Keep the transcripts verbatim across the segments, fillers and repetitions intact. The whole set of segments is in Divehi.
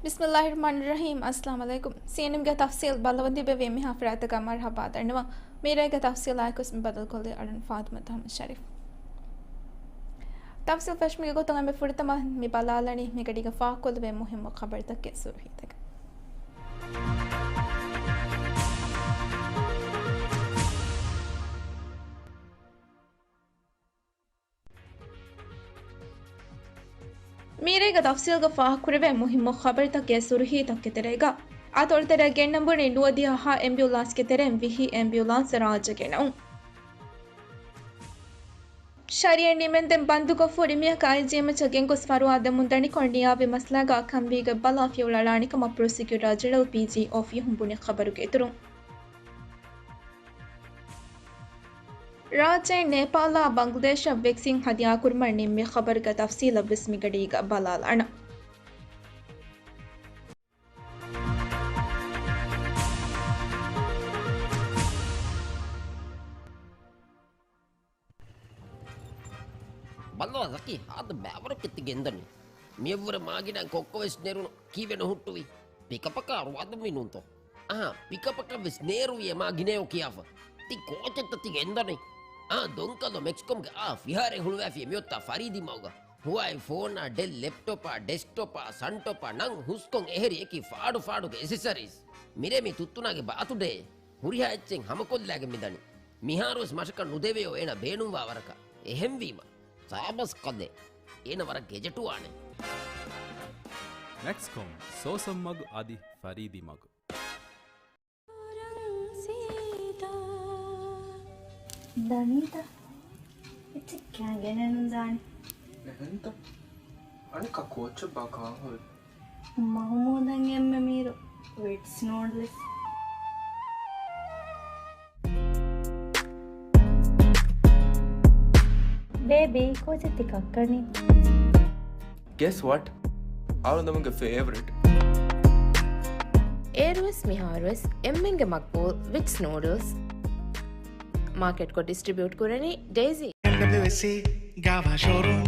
ބިސްމިއްލާހިއްރަޙްމާނިއްރަޙީމް. އައްސަލާމު ޢަލައިކުމް. ސީއެންއެމްގެ ތަފްސީލް ބައްލަވަން ތިބެވީ މިހާ ފަރާތަކަށް މަރުޙަބާ ދަންނަވަން. މިރޭގެ ތަފްސީލާއެކު މި ބަދަލުކޮށްލީ އަޅުން ފާތިމަތު އަޙްމަދު ޝަރީފް. ތަފްސީލް ފެށުމުގެ ގޮތުން އެންމެ ފުރަތަމަ މި ބަލާލަނީ މިގަޑީގަ ފާހަގަކޮށްލެވޭ މުހިއްމު ޚަބަރުތަކެއް ސުރުޚީތަކެއް. މިރޭގެ ތަފްސީލްގަ ފާހަގަކުރެވޭ މުހިއްމު ޚަބަރުތަކެއް ސުރުޚީތަކުގެ ތެރޭގަ. އަތޮޅުތެރެއަށް ގެންނަން ބުނި ނުވަދިހަ ހާ އެމްބިއުލާންސްގެ ތެރެއިން ވިހި އެމްބިއުލާންސް ރާއްޖެ ގެނައުން. ޝަރީއަތް ނިމެންދެން ބަންދުކޮށްފަ ހުރި މީހަކަށް އައިޖީއެމްއެޗަށް ގެންގޮސް ފަރުވާ ދެމުން ދަނިކޮށް ނިޔާވި މަސްލައިގަ ކަންވީގޮތް ބަލާ ފިޔަވަޅު އަޅާނެ ކަމަށް ޕްރޮސިކިއުޓާ ޖެނެރަލް ޕީޖީ އޯފީހުން ބުނި ޚަބަރުގެ އިތުރުން. ރާއްޖެއިން ނޭޕާލާ ބަންގްލަދޭޝަށް ވެކްސިން ހަދިޔާކުރުމަށް ނިންމި ޚަބަރުގެ ތަފްސީލަށް ވެސް މިގަޑީގަ ބަލާލާނަން. ބައްލަވާ ޒަކީ، ހާދަ ބައިވަރަކަށް ތި ގެންދަނީ. މިއަށްވުރެ މާގިނައިން ކޮއްކޮ ވެސް ނެރުނު. ކީއްވެ ނުހުއްޓުވީ؟ ޕިކަޕަކާ ރުވާދުންވީ ނޫންތޯ؟ އަހާ، ޕިކަޕަކަށް ވެސް ނޭރުވި އެ މާގިނައޯ ކިޔާފަ. ތި ކޯޗެއްތަ ތި ގެންދަނީ؟ އާ، ދޮންކަލޯ މެކްސްކޮމްގެ އާ ފިހާރައެއް ހުޅުވައިފި އެ މިއޮތާ ފަރީދީ މަގުގަ. ހުވާއި ފޯނާ، ޑެލް ލެޕްޓޮޕާ، ޑެސްކްޓޮޕާ، ސަންޓޮޕާ ނަން ހުސްކޮށް އެހެރި އެކި ފާޑު ފާޑުގެ އެސެސަރީސް. މިރޭ މި ތުއްތުނާގެ ބާތުޑޭ. ހުރިހާ އެއްޗެއް ހަމަކޮށްލާގެން މިދަނީ. މިހާރުވެސް މަށަކަށް ނުދެވެޔޯ އޭނަ ބޭނުންވާ ވަރަކަށް. އެހެންވީމަ، ސާބަސް ކަލޭ. އޭނަ ވަރަށް ގެޖެޓުވާނެ. މެކްސްކޮމް، ސޯސަން މަގު އަދި ފަރީދީ މަގު. ދަނީތަ؟ އެއްޗެއް ކައިގެނެއްނުދާނެ. އެހެންތަ؟ އަނެއްކާ ކޯއްޗެއްބާ ކާން ހުރީ؟ މަހުމޫދަށް އެންމެ މީރު ވިޓްސް ނޫޑްލްސް. ބޭބީ، ކޯޗެއް ތި ކައްކަނީ؟ Guess what? އަޅުގަނޑުމެންގެ ފޭވަރިޓް. އޭރުވެސް މިހާރުވެސް އެންމެންގެ މަގްބޫލް ވިޓްސް ނޫޑްލްސް. މާކެޓްކޮށް ޑިސްޓްރިބިއުޓް ކުރަނީ ޑޭޒީ. އެމްޑަބްލިއުއެސްސީ ގަވާ ޝޯރޫމް.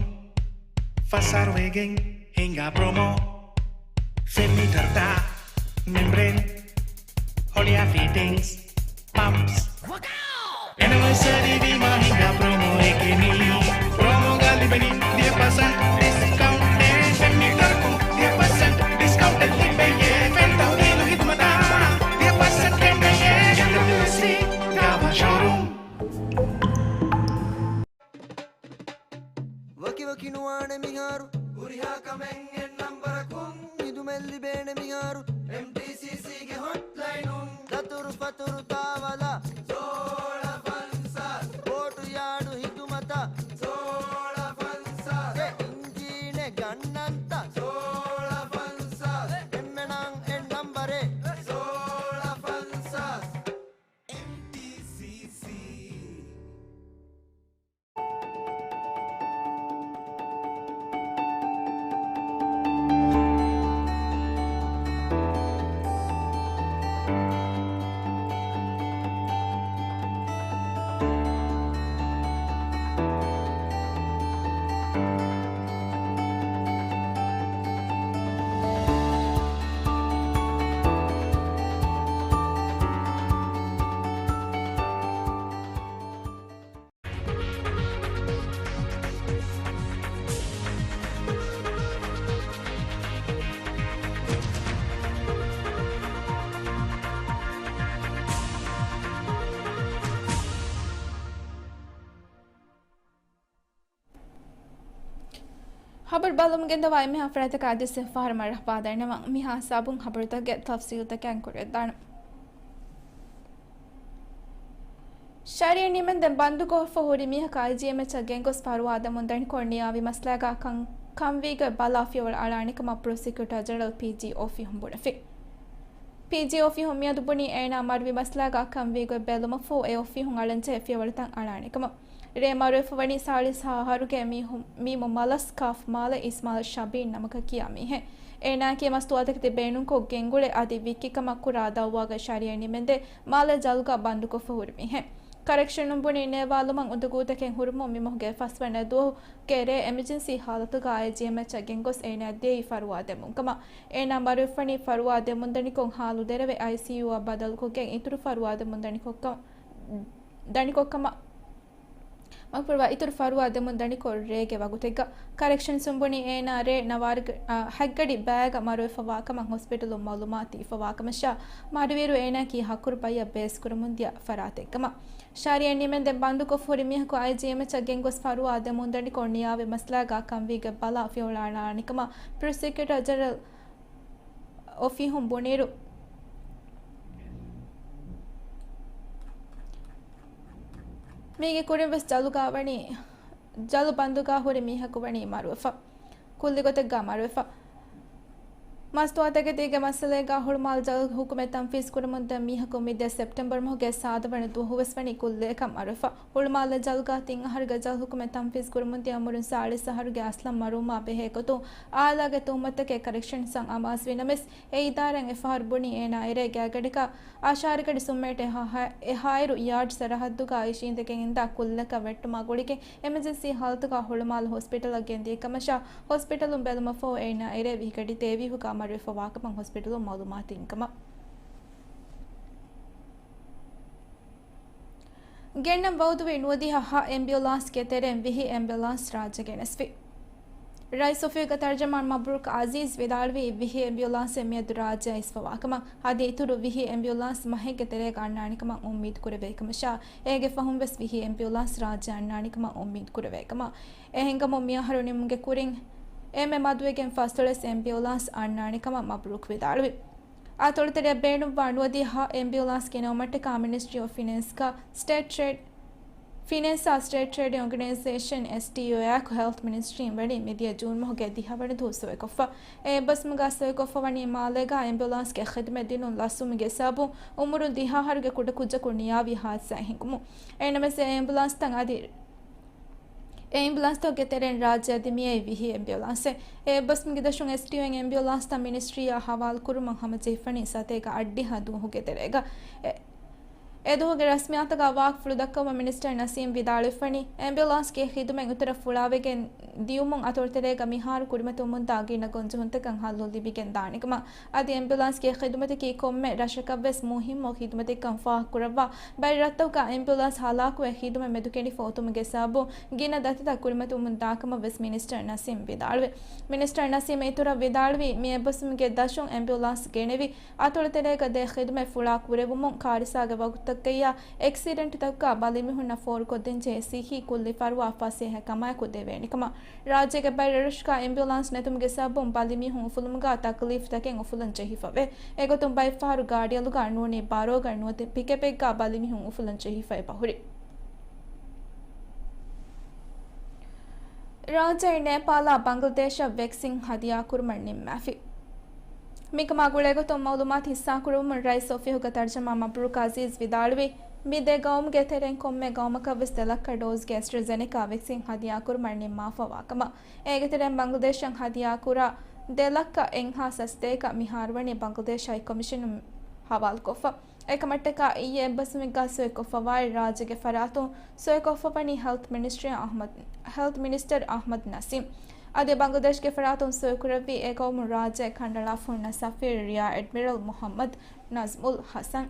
ފަސް އަހަރު ވެގެން ހިނގާ ޕްރޮމޯ. ފެން މީޓަރުތައް، މެމްބްރޭން، ހޮޅިއާ ފިޓިންގްސް، ޕަމްޕްސް. އެނިވަރސަރީ ވީމާ ހިނގާ ޕްރޮމޯއެކޭ މީ. ޕްރޮމޯގަ ލިބެނީ ދިހަ ޕަސެންޓް ޑިސްކައުންޓެއް. ފެން މީޓަރަކުން ދިހަ ޕަސެންޓް ޑިސްކައުންޓެއް ލިބެޔޭ. ފެން ތަހުލީލު ހިދުމަތާ ދިހަ ޕަސެންޓް ކެނޑެޔޭ. އެމްޑަބްލިއުއެސްސީ ގަވާ ޝޯރޫމް. ވަކިވަކި ނުވާނެ މިހާރު. ހުރިހާ ކަމެއް އެއް ނަންބަރަކުން. ހިދުމަތް ލިބޭނެ މިހާރު. އެމްޓީސީސީގެ ހޮޓްލައިނުން. ދަތުރު ފަތުރު ތާވަލަށް. ސޯޅަ ފަންސާސް. ބޯޓު ޔާޑު ހިދުމަތަށް. ސޯޅަ ފަންސާސް. އެ އިންޖީނެއް ގަންނަންތަ؟ ސޯޅަ ފަންސާސް. އެންމެނަށް އެއް ނަންބަރެއް. ސޯޅަ ފަންސާސް. އެމްޓީސީސީ. ހަބަރު ބަލަމުން ގެންދަވާ އެންމެހާ ފަރާތަކަށް އަދިވެސް ފަހަރު މަރުޙަބާ ދަންނަވަން. މިހާ ހިސާބުން ހަބަރުތަކުގެ ތަފްސީލުތަކަށް ކުރިއަށްދާނަން. ޝަރީއަތް ނިމެންދެން ބަންދުކޮށްފަ ހުރި މީހަކަށް އައިޖީއެމްއެޗަށް ގެންގޮސް ފަރުވާ ދެމުން ދަނިކޮށް ނިޔާވި މަސްލައިގަ ކަން، ކަންވީގޮތް ބަލާ ފިޔަވަޅު އަޅާނެ ކަމަށް ޕްރޮސިކިއުޓާ ޖެނެރަލް ޕީޖީ އޯފީހުން ބުނެފި. ޕީޖީ އޯފީހުން މިއަދު ބުނީ އޭނާ މަރުވި މަސްލައިގަ ކަންވީގޮތް ބެލުމަށްފަހު އެ އޯފީހުން އަޅަންޖެހޭ ފިޔަވަޅުތައް އަޅާނެ ކަމަށް. ރޭ މަރުވެފަ ވަނީ ސާޅީސް ހަ އަހަރުގެ މީހު، މީމު މަލަސް ކާފް މާލެ އިސްމާލް ޝަބީން ނަމަކަށް ކިޔާ މީހެއް. އޭނާއަކީ މަސްތުވާތަކެތި ބޭނުންކޮށް ގެންގުޅޭ އަދި ވިއްކި ކަމަށް ކުރާ ދައުވާގަ ޝަރީއަތް ނިމެންދެން މާލެ ޖަލުގަ ބަންދުކޮށްފަ ހުރި މީހެއް. ކަރެކްޝަނުން ބުނީ ނޭވާލުމަށް އުނދަގޫތަކެއް ހުރުމުން މިމަހުގެ ފަސްވަނަ ދުވަހުގެ ރޭ އެމަޖެންސީ ހާލަތުގަ އައިޖީއެމްއެޗަށް ގެންގޮސް އޭނާ ދިޔައީ ފަރުވާ ދެމުން ކަމަށް. އޭނާ މަރުވެފަނީ ފަރުވާ ދެމުން ދަނިކޮށް ހާލު ދެރަވެ އައިސީޔޫއަށް ބަދަލުކޮށްގެން އިތުރު ފަރުވާ ދެމުން ދަނިކޮށް ކަ-، ދަނިކޮށް ކަމަށް. މަގުފުޅުވާ އިތުރު ފަރުވާ ދެމުން ދަނިކޮށް ރޭގެ ވަގުތެއްގަ. ކަރެކްޝަންސުން ބުނީ އޭނާ ރޭ ނަވާރަ-، އަ، ހަތްގަޑި ބައިގަ މަރުވެފަވާ ކަމަށް ހޮސްޕިޓަލުން މައުލޫމާތު ދީފަވާ ކަމަށާ، މަރުވިއިރު އޭނާއަކީ ހަކުރު ބައްޔަށް ބޭސްކުރަމުން ދިޔަ ފަރާތެއް ކަމަށް. ޝަރީއަތް ނިމެންދެން ބަންދުކޮށްފަ ހުރި މީހަކު އައިޖީއެމްއެޗަށް ގެންގޮސް ފަރުވާ ދެމުން ދަނިކޮށް ނިޔާވި މައްސަލާގަ ކަންވީގެ ބަލާ ފިއުޅާނާނެ ކަމަށް ޕްރޮސިކިއުޓަރ ޖެނެރަލް އޮފީހުން ބުނިއިރު، މީގެ ކުރިން ވެސް ޖަލުގަ ވަނީ، ޖަލު ބަންދުގަ ހުރި މީހަކު ވަނީ މަރުވެފަ. ކުއްލި ގޮތެއްގަ މަރުވެފަ. މަސްތުވާތަކެތީގެ މައްސަލައިގަ ހުޅުމާލު ޖަލު ހުކުމެއް ތަންފީޒު ކުރަމުން ދެން މީހަކު މިދިޔަ ސެޕްޓެމްބަރު މަހުގެ ސާދަ ވަނަ ދުވަހު ވެސް ވަނީ ކުއްލިއަކަށް މަރުވެފަ. ހުޅުމާލެ ޖަލުގަ ތިން އަހަރުގެ ޖަލު ހުކުމެއް ތަންފީޒު ކުރަމުން ދިޔަ އުމުރުން ސާޅީސް އަހަރުގެ އަސްލަމް މަރުވުމާ ބެހޭ ގޮތުން އާލާގެ ތުހުމަތުތަކެއް ކަރެކްޝަންސްއަށް އަމާޒުވި ނަމަވެސް، އެ އިދާރާއިން އެފަހަރު ބުނީ އޭނާ އެރޭ ގާތްގަޑިއަކަށް އަށާރިގަޑި ސުންމެއަށް އެހާ-، އެހާއިރު ޔާޑް ސަރަހައްދުގަ އިށީނދެގެން އިންދާ ކުއްލަކަށް ވެއްޓުމާ ގުޅިގެން އެމަޖެންސީ ހާލަތުގަ ހުޅުމާލު ހޮސްޕިޓަލަށް ގެންދިޔަ ކަމަށާ، ހޮސްޕިޓަލުން ބެލުމަށްފަހު އޭނާ އެރޭ ވިހިގަޑި ތޭވީހުގަ މަރުވެފަވާކަމަށް ހޮސްޕިޓަލުން މައުލޫމާތު ދިން ކަމަށް. ގެންނަން ވައުދުވި ނުވަދިހަ ހަ އެމްބިއުލާންސްގެ ތެރެއިން ވިހި އެމްބިއުލާންސް ރާއްޖެ ގެނެސްފި. ރައީސް އޮފީހުގެ ތަރްޖަމާން މަބްރޫކް އަޒީޒް ވިދާޅުވީ، ވިހި އެމްބިއުލާންސެއް މިއަދު ރާއްޖެއަށް އިސްފަވާކަމަށް، އަދި އިތުރު ވިހި އެމްބިއުލާންސް މަހެއްގެ ތެރޭގަ އަންނާނެކަމަށް އުއްމީދު ކުރެވޭކަމަށާ، އޭގެ ފަހުން ވެސް ވިހި އެމްބިއުލާންސް ރާއްޖެ އަންނާނެކަމަށް އުއްމީދު ކުރެވޭކަމަށް. އެހެންކަމުން މިއަހަރު ނިމުމުގެ ކުރިން އެންމެ މަދުވެގެން ފަސްދޮޅަސް އެމްބިއުލާންސް އަންނާނެކަމަށް މަބްރޫކް ވިދާޅުވި. އަތޮޅުތެރެއަށް ބޭނުންވާ ނުވަދިހަ އެމްބިއުލާންސް ގެނައުމަށްޓަކާ މިނިސްޓްރީ އޮފް ފިނޭންސްގަ ސްޓޭޓް ޓްރޭޑް، ފިނޭންސާ ސްޓޭޓް ޓްރޭޑިން އޮގަނައިޒޭޝަން، އެސްޓީއޯއާއެކު ހެލްތް މިނިސްޓްރީން ވަނީ މިދިޔަ ޖޫން މަހުގެ ދިހަވަނަ ދުވަހު ސޮއިކޮށްފަ. އެ އެއްބަސްވުމުގަ ސޮއިކޮށްފަ ވަނީ މާލޭގަ އެމްބިއުލާންސްގެ ޚިދުމަތް ދިނުން ލަސްވުމުގެ ސަބަބުން އުމުރުން ދިހަ އަހަރުގެ ކުޑަކުއްޖަކު ނިޔާވި ހާދިސާއެއް ހިނގުމުން. އެނަމަވެސް އެ އެމްބިއުލާންސްތައް އަދި އެ އެމްބިއުލާންސްތަކުގެ ތެރެއިން ރާއްޖެއަށް ދިމިއޭ ވިހި އެމްބިއުލާންސެއް. އެ އެއްބަސްވުމުގެ ދަށުން އެސްޓީއޯއިން އެމްބިއުލާންސްތައް މިނިސްޓްރީއަށް ހަވާލުކުރުމަށް ހަމަޖެހިފަނީ ސަތޭކަ އަށްޑިހަ ދުވަހުގެ ތެރޭގަ. އެ، އެ ދުވަހުގެ ރަސްމިއްޔާތުގަ ވާހަކަފުޅު ދައްކަވުމަށް މިނިސްޓަރ ނަސީމް ވިދާޅުވެފަނީ، އެމްބިއުލާންސްގެ ޚިދުމަތް އުތުރަށް ފުޅާވެގެން ދިޔުމުން އަތޮޅުތެރޭގަ މިހާރު ކުރިމަތިވަމުންދާ ގިނަ ގޮންޖެހުންތަކަށް ހައްލު ލިބިގެން ދާނެކަމަށް. އަދި އެމްބިއުލާންސްގެ ޚިދުމަތަކީ ކޮންމެ ރަށަކަށްވެސް މުހިއްމު ޚިދުމަތެއްކަން ފާހަގަކުރައްވާ، ބައެއް ރަށްތަކުގަ އެމްބިއުލާންސް ހަލާކުވެ ޚިދުމަތް މެދުކެނޑިފަ އޮތުމުގެ ސަބަބުން ގިނަ ދަތިތައް ކުރިމަތިވަމުން ދާކަމަށްވެސް މިނިސްޓަރ ނަސީމް ވިދާޅުވި. މިނިސްޓަރ ނަސީމް އިތުރަށް ވިދާޅުވީ، މި އެއްބަސްވުމުގެ ދަށުން އެމްބިއުލާންސް ގެނެވި، އަތޮޅުތެރޭގަ ދޭ ޚިދުމަތް ފުޅާ ކުރެވުމުން ކާރިސާގެ ވަގުތުތަކަކީ އެކްސިޑެންޓްތަކުގަ ބަލިމީހުންނަށް ފޯރުކޮށްދޭންޖެހޭ ސިއްހީ ކުއްލި ފަރުވާ ފަސޭހަކަމާއެކު ދެވޭނެކަމަށް. ރާއްޖޭގެ ބައެއް ރަށުގަ އެމްބިއުލާންސް ނެތުމުގެ ސަބަބުން ބަލިމީހުން އުފުލުމުގަ ތަކުލީފުތަކެއް އުފުލަން ޖެހިފަވޭ. އެގޮތުން ބައެއްފަހަރު ގާޑިއަލުގަ ނޫނީ ބާރޯގަ ނުވަތަ ޕިކަޕެއްގަ ބަލިމީހުން އުފުލަން ޖެހިފަ އެބަހުރި. ރާއްޖެއިން ނޭޕާލާ ބަނގްލަދޭޝަށް ވެކްސިން ހަދިޔާކުރުމަށް ނިންމާފި. މިކަމާ ގުޅޭގޮތުން މައުލޫމާތު ހިއްސާކުރުވުމުން ރައީސް އޮފީހުގެ ތަރްޖަމާ މަބްރޫކް އަޒީޒް ވިދާޅުވީ، މި ދެ ގައުމުގެ ތެރެއިން ކޮންމެ ގައުމަކަށްވެސް ދެ ލައްކަ ޑޯޒްގެ އެސްޓްރަޒެނެކާ ވެކްސިން ހަދިޔާކުރުމަށް ނިންމާފަވާކަމަށް. އޭގެ ތެރެއިން ބަނގްލަދޭޝަށް ހަދިޔާކުރާ ދެ ލައްކަ އެއްހާސް އަސްތޭކަ މިހާރުވަނީ ބަނގްލަދޭޝް ހައިކޮމިޝަނުން ހަވާލުކޮށްފަ. އެކަމަށްޓަކާ އިއްޔެ އެއްބަސްވުމެއްގަ ސޮއިކޮށްފަވާއިރު ރާއްޖޭގެ ފަރާތުން ސޮއިކޮށްފަވަނީ ހެލްތް މިނިސްޓަރ އަހްމަދު، ހެލްތް މިނިސްޓަރ އަހްމަދު ނަސީމް. އަދި ބަނގްލަދޭޝްގެ ފަރާތުން ސޮއިކުރެއްވީ އެ ގައުމުން ރާއްޖެ ކަނޑައަޅާފަ ހުންނަ ސަފީރު ރިޔާ އެޑްމިރަލް މުހައްމަދު ނަޒްމުލް ހަސަން.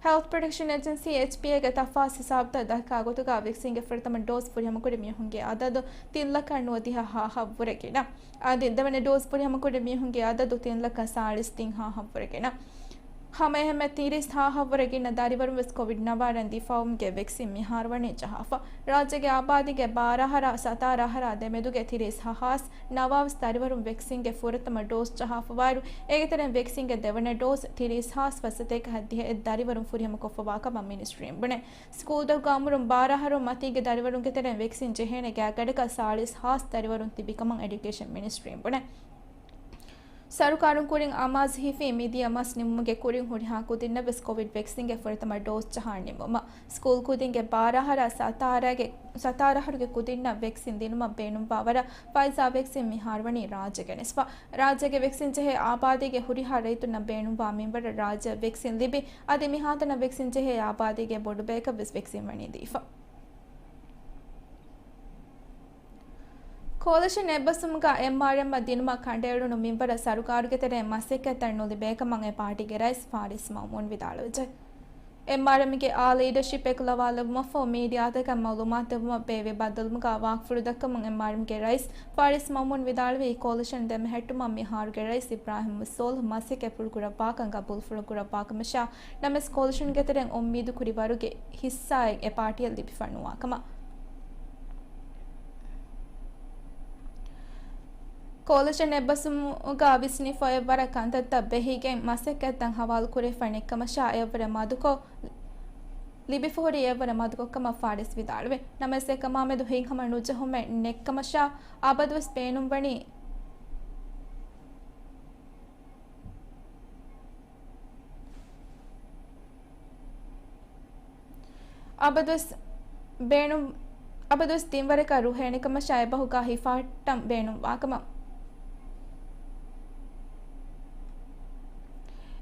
ހެލްތް ޕްރޮޓެކްޝަން އެޖެންސީ، އެޗްޕީއޭގެ ތަފާސް ހިސާބުތައް ދައްކާ ގޮތުގަ ވެކްސިންގެ ފުރަތަމަ ޑޯޒް ފުރިހަމަކުރި މީހުންގެ އަދަދު ތިން ލައްކަ ނުވަދިހަ ހާހަށްވުރެ ގިނަ. އަދި ދެވަނަ ޑޯޒް ފުރިހަމަކުރި މީހުންގެ އަދަދު ތިން ލައްކަ ސާޅީސް ތިން ހާހަށްވުރެ ގިނަ. ހަމައެހެންމެ ތިރީސް ހާހަށްވުރެ ގިނަ ދަރިވަރުން ވެސް ކޮވިޑް ނަވާރަ ދިފާއުމުގެ ވެކްސިން މިހާރު ވަނީ ޖަހާފަ. ރާއްޖޭގެ އާބާދީގެ ބާރަ އަހަރާ ސަތާރަ އަހަރާ ދެމެދުގެ ތިރީސް ހާސް ނަވާވެސް ދަރިވަރުން ވެކްސިންގެ ފުރަތަމަ ޑޯޒް ޖަހާފަވާއިރު، އޭގެ ތެރެއިން ވެކްސިންގެ ދެވަނަ ޑޯޒް ތިރީސް ހާސް ފަސް ސަތޭކަ ހައްދިހައެއް ދަރިވަރުން ފުރިހަމަކޮށްފަވާ ކަމަށް މިނިސްޓްރީން ބުނޭ. ސްކޫލްތަކުގެ އުމުރުން ބާރަ އަހަރުން މަތީގެ ދަރިވަރުންގެ ތެރެއިން ވެކްސިން ޖެހޭނެ ގާތްގަޑަކަށް ސާޅީސް ހާސް ދަރިވަރުން ތިބި ކަމަށް އެޑިއުކޭޝަން މިނިސްޓްރީން ބުނޭ. ސަރުކާރުން ކުރިން އަމާޒު ހިފީ މިދިޔަ މަސް ނިމުމުގެ ކުރިން ހުރިހާ ކުދިންނަށް ވެސް ކޮވިޑް ވެކްސިންގެ ފުރަތަމަ ޑޯޒް ޖަހާން ނިންމުމަށް. ސްކޫލް ކުދިންގެ ބާރަ އަހަރާ ސަތާރަގެ، ސަތާރަ އަހަރުގެ ކުދިންނަށް ވެކްސިން ދިނުމަށް ބޭނުންވާ ވަރަށް ފައިޒާ ވެކްސިން މިހާރު ވަނީ ރާއްޖެ ގެނެސްފަ. ރާއްޖޭގެ ވެކްސިން ޖެހޭ އާބާދީގެ ހުރިހާ ރައްޔިތުންނަށް ބޭނުންވާ މިންވަރަށް ރާއްޖެ ވެކްސިން ލިބި، އަދި މިހާތަނަށް ވެކްސިން ޖެހޭ އާބާދީގެ ބޮޑު ބަޔަކަށް ވެސް ވެކްސިން ވަނީ ދީފަ. ކޯލިޝަން އެއްބަސްވުމުގަ އެމްއާރްއެމްއަށް ދިނުމަށް ކަނޑައެޅުނު މިންވަރަށް ސަރުކާރުގެ ތެރެއިން މަސައްކަތްތައް ނުލިބޭކަމަށް އެ ޕާޓީގެ ރައީސް ފާރިސް މައުމޫން ވިދާޅުވެއްޖެ. އެމްއާރްއެމްގެ އާ ލީޑަރޝިޕް އެކުލަވާލެއްވުމަށްފަހު މީޑިއާތަކަށް މައުލޫމާތު ދެއްވުމަށް ބޭއްވި ބައްދަލުވުމުގަ ވާހަކަފުޅު ދައްކަމުން އެމްއާރްއެމްގެ ރައީސް ފާރިސް މައުމޫން ވިދާޅުވީ، ކޯލިޝަން ދެމެހެއްޓުމަށް މިހާރުގެ ރައީސް އިބްރާހިމް ސޯލްހް މަސައްކަތް ފުޅުކުރައްވާކަން ގަބޫލުފުޅުކުރައްވާކަމަށާ، ނަމަވެސް ކޯލިޝަންގެ ތެރެއިން އުއްމީދު ކުރި ވަރުގެ ހިއްސާއެއް އެ ޕާޓީއަށް ލިބިފަ ނުވާކަމަށް. ކޯލިޝަން އެއްބަސްވުމުގަ ވިސްނިފަ އެއްވަރަށް ކަންތައްތައް ބެހިގެން މަސައްކަތްތައް ހަވާލުކުރެވިފަ ނެތްކަމަށާ އެއަށްވުރެ މަދުކޮށް، ލިބިފަހުރި އެއަށްވުރެ މަދުކޮށްކަމަށް ފާރިސް ވިދާޅުވި. ނަމަވެސް އެކަމާމެދު ހިތްހަމަ ނުޖެހުމެއް ނެތްކަމަށާ އަބަދުވެސް ބޭނުންވަނީ އަބަދުވެސް ބޭނުން، އަބަދުވެސް ތިންވަރަކަށް ރުހޭނެކަމަށާ އެބަހުގަ ހިފަހައްޓަން ބޭނުންވާކަމަށް.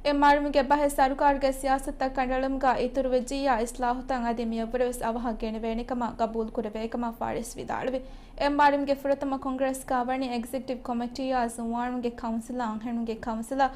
އެމްއާރްއެމްގެ ބަހެއް ސަރުކާރުގެ ސިޔާސަތުތައް ކަނޑައެޅުމުގަ އިތުރުވެއްޖިއްޔާ އިސްލާހުތައް އަދި މިއަށްވުރެވެސް އަވަހަށް ގެނެވޭނެކަމަށް ގަބޫލުކުރެވޭކަމަށް ފާރިސް ވިދާޅުވި. އެމްއާރްއެމްގެ ފުރަތަމަ ކޮންގްރެސްގަ ވަނީ އެގްޒެކެޓިވް ކޮމިޓީއާ ޒުވާނުންގެ ކައުންސިލާ އަންހެނުންގެ ކައުންސިލާ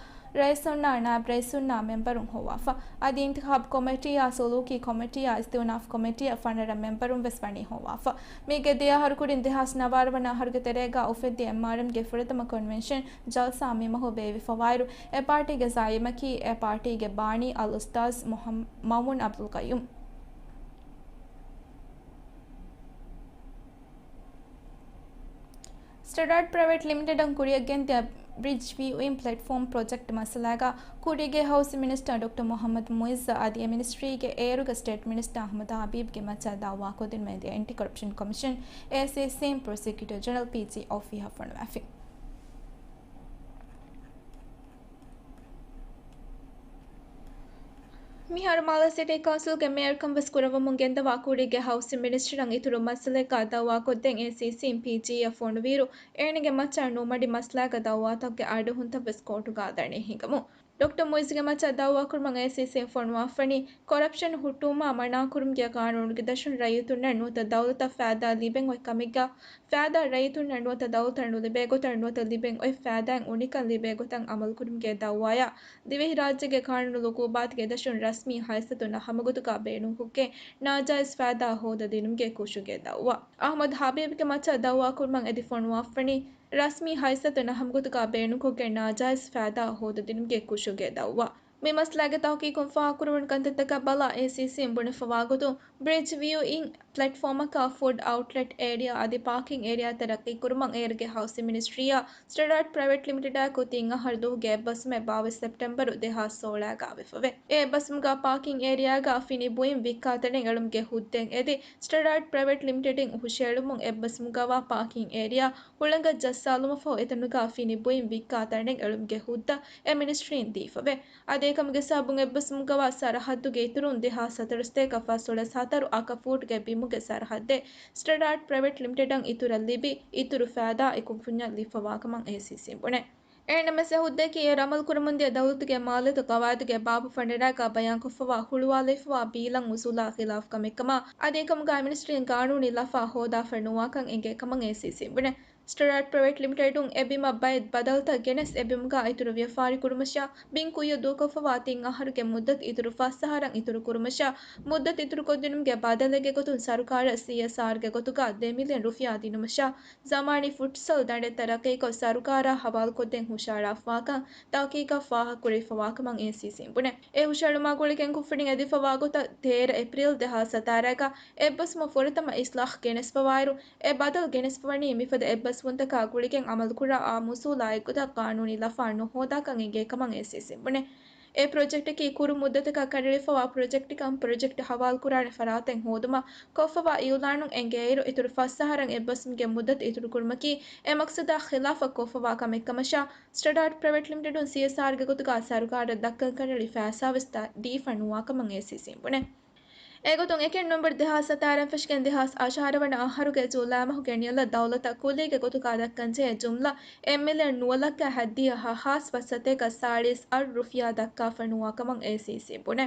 ރައީސުންނާ ނާއިބް ރައީސުންނާ މެމްބަރުން ހޮވާފަ. އަދި އިންތިޚާބް ކޮމިޓީއާ ސުލޫކީ ކޮމިޓީއާ އިސްތިއުނާފް ކޮމިޓީއަށް ފަނަރަ މެމްބަރުން ވެސް ވަނީ ހޮވާފަ. މީގެ ދެ އަހަރު ކުރިން ދެހާސް ނަވާރަ ވަނަ އަހަރުގެ ތެރޭގަ އުފެއްދި އެމްއާރްއެމްގެ ފުރަތަމަ ކޮންވެންޝަން ޖަލްސާ މިމަހު ބޭއްވިފަވާއިރު، އެ ޕާޓީގެ ޒައީމަކީ އެ ޕާޓީގެ ބާނީ އަލްއުސްތާޒް މުހައް-، މައުމޫން އަބްދުލް ޤައްޔޫމް. ސްޓަޑާޓް ޕްރައިވެޓް ލިމިޓެޑަށް ކުރިއަށް ގެންދިޔަ ބްރިޖް ވިއުއިން ޕްލެޓްފޯމް ޕްރޮޖެކްޓް މައްސަލާގަ ކުރީގެ ހައުސިން މިނިސްޓަރ ޑޮކްޓަރ މުހައްމަދު މުއިއްޒު އަދި އެ މިނިސްޓްރީގެ އޭރުގެ ސްޓޭޓް މިނިސްޓަރ އަޙްމަދު ހަބީބްގެ މައްޗަށް ދައުވާކޮށްދިނުމަށް އެންޓި ކޮރަޕްޝަން ކޮމިޝަން، އޭސީސީން، ޕްރޮސިކިއުޓަރ ޖެނެރަލް، ޕީޖީ އޮފީހަށް ފޮނުވާފި. މިހާރު މާލެ ސިޓީ ކައުންސިލްގެ މޭޔަރުކަން ވެސް ކުރައްވަމުން ގެންދަވާ ކުރީގެ ހައުސިން މިނިސްޓަރަށް އިތުރު މައްސަލައެއްގަ ދައުވާކޮށްދޭން އޭސީސީން ޕީޖީއަށް ފޮނުވިއިރު، އޭނަގެ މައްޗަށް ނުމަޑި މައްސަލާގަ ދައުވާތަކުގެ އަޑުއެހުންތައް ވެސް ކޯޓުގަ ދަނީ ހިނގަމުން. ޑޮކްޓަރ މުއިއްޒުގެ މައްޗަށް ދައުވާކުރުމަށް އޭސީސީން ފޮނުވާފަނީ، ކޮރަޕްޝަން ހުއްޓުވުމާ މަނާކުރުމުގެ ގާނޫނުގެ ދަށުން ރައްޔިތުންނަށް ނުވަތަ ދައުލަތަށް ފައިދާ ލިބެން އޮތް ކަމެއްގަ، ފައިދާ ރައްޔިތުންނަށް ނުވަތަ ދައުލަތަށް ނުލިބޭ ގޮތަށް ނުވަތަ ލިބެން އޮތް ފައިދާއިން އުނިކަން ލިބޭ ގޮތަށް އަމަލުކުރުމުގެ ދައުވާޔާ، ދިވެހިރާއްޖޭގެ ގާނޫނު އުގޫބާތުގެ ދަށުން ރަސްމީ ހައިސަތުންނަށް ހަމަގަތުގަ ބޭނުންކޮށްގެން ނާޖާއިޒް ފައިދާ ހޯދަދިނުމުގެ ކުށުގެ ދައުވާ. އަޙްމަދު ހަބީބްގެ މައްޗަށް ދައުވާކުރުމަށް އެދި ފޮނުވާފަނީ، ރަސްމީ ހައިސަތުންނަށް ހަމަގަތުގަ ބޭނުންކޮށްގެން ނާޖާއިޒް ފައިދާ ހޯދަދިނުމުގެ ކުށުގެ ދައުވާ. މި މައްސަލާގެ ތަހުޤީޤުން ފާހަގަކުރެވުނު ކަންތައްތަކަށް ބަލާ، އޭސީސީން ބުނެފަވާގޮތުން، ބްރިޖް ވިއުއިން ޕްލެޓްފޯމަކާ ފުޑް އައުޓްލެޓް އޭރިއާ އަދި ޕާކިން އޭރިއާ ތަރައްޤީކުރުމަށް އޭރުގެ ހައުސިން މިނިސްޓްރީއާ ސްޓަޑާޓް ޕްރައިވެޓް ލިމިޓެޑާއެކު ތިން އަހަރު ދުވަހުގެ އެއްބަސްވުމެއް ބާވީސް ސެޕްޓެމްބަރު ދެހާސް ސޯޅައިގަ ވެފަވޭ. އެ އެއްބަސްވުމުގަ ޕާކިން އޭރިއާގަ ފިނި ބުއިން ވިއްކާތަނެއް އެޅުމުގެ ހުއްދައެއް އެދި، ސްޓަޑާޓް ޕްރައިވެޓް ލިމިޓެޑިން ހުށައެޅުމުން އެއްބަސްވުމުގަވާ ޕާކިން އޭރިއާ ހުޅަނގަށް ޖައްސާލުމަށްފަހު އެތަނުގަ ފިނި ބުއިން ވިއްކާ ތަނެއް އެޅުމުގެ ހުއްދަ އެ މިނިސްޓްރީން ދީފަވޭ. އަދި އެކަމުގެ ސަބަބުން އެއްބަސްވުމުގަވާ ސަރަހައްދުގެ އިތުރުން ދެހާސް ހަތަރުސަތޭކަ ފަސްދޮޅަސް ހަތަރު އަކަ ފޫޓްގެ ބިމުގެ ސަރަހައްދެއް ސްޓަޑާޓް ޕްރައިވެޓް ލިމިޓެޑަށް އިތުރަށް ލިބި، އިތުރު ފައިދާ އެ ކުންފުންޏަށް ލިބިފަވާކަމަށް އޭސީސީން ބުނޭ. އެހެންނަމަވެސް އެ ހުއްދައަކީ އެ އަމަލުކުރަމުންދިޔަ ދައުލަތުގެ މާލޭތު ގަވާއިދުގެ ބާބު ފަނަރައިގަ ބަޔާންކޮށްފަވާ ހުޅުވާލައިފަވާ ބީލަން އުސޫލާ ޚިލާފް ކަމެއްކަމަށް، އަދި އެކަމުގަ މިނިސްޓްރީން ގާނޫނީ ލަފާ ހޯދާފަ ނުވާކަން އެނގޭ ކަމަށް އޭސީސީން ބުނޭ. ސްޓަޑާޓް ޕްރައިވެޓް ލިމިޓެޑުން އެ ބިމަށް ބައެއް ބަދަލުތައް ގެނެސް އެ ބިމުގަ އިތުރު ވިޔަފާރި ކުރުމަށާ، ބިން ކުއްޔަށް ދޫކޮށްފަވާ ތިން އަހަރުގެ މުއްދަތު އިތުރު ފަސް އަހަރަށް އިތުރު ކުރުމަށާ، މުއްދަތު އިތުރުކޮށްދިނުމުގެ ބަދަލެއްގެ ގޮތުން ސަރުކާރަށް ސީއެސްއާރްގެ ގޮތުގަ ދެ މިލިއަން ރުފިޔާ ދިނުމަށާ، ޒަމާނީ ފުޓްސަލް ދަނޑެއް ތަރައްޤީކޮށް، ސަރުކާރާ ހަވާލުކޮށްދޭން ހުށައަޅާފަވާކަން ތަހުޤީޤަށް ފާހަގަކުރެވިފަވާކަމަށް އޭސީސީން ބުނޭ. އެ ހުށައެޅުމާ ގުޅިގެން ކުށްފުނިން އެދިފަވާ ގޮތަށް، ތޭރަ އޭޕްރީލް ދެހާސް ސަތާރައިގަ އެއްބަސްވުމަށް ފުރަތަމަ އިސްލާހް ގެނެސްފަވާއިރު، އެ ބަދަލު ގެނެސްފަވަނީ މިފަދަ އެއްބަސްވުންތަކާ ގުޅިގެން އަމަލުކުރާ އާއްމު އުސޫލާ އެއްގޮތަށް ޤާނޫނީ ލަފާ ނުހޯދާކަން އެނގޭ ކަމަށް އޭސީސީން ބުނޭ. އެ ޕްރޮޖެކްޓަކީ ކުރު މުއްދަތަކަށް ކަނޑައެޅިފަވާ ޕްރޮޖެކްޓެއްކަން ޕްރޮޖެކްޓް ހަވާލުކުރާނެ ފަރާތެއް ހޯދުމަށް ކޮށްފަވާ އިއުލާނުން އެނގޭއިރު، އިތުރު ފަސް އަހަރަށް އެއްބަސްވުމުގެ މުއްދަތު އިތުރުކުރުމަކީ، އެ މަޤްޞަދާ ޚިލާފަށް ކޮށްފަވާ ކަމެއްކަމަށާ، ސްޓަޑާޓް ޕްރައިވެޓް ލިމިޓެޑުން ސީއެސްއާރްގެ ގޮތުގަ ސަރުކާރަށް ދައްކަން ކަނޑައެޅި ފައިސާވެސް ދީ-، ދީފަ ނުވާކަމަށް އޭސީސީން ބުނޭ. އެގޮތުން، އެކެއް ނޮވެމްބަރު ދެހާސް ސަތާރައިން ފެށިގެން ދެހާސް އަށާރަ ވަނަ އަހަރުގެ ޖޫލައި މަހުގެ ނިޔަލަށް ދައުލަތަށް ކުލީގެ ގޮތުގަ ދައްކަންޖެހޭ ޖުމްލަ އެއް މިލިއަން ނުވަ ލައްކަ ހައްދިހަ ހާސް ފަސް ސަތޭކަ ސާޅީސް އަށް ރުފިޔާ ދައްކާފަ ނުވާކަމަށް އޭސީސީން ބުނޭ.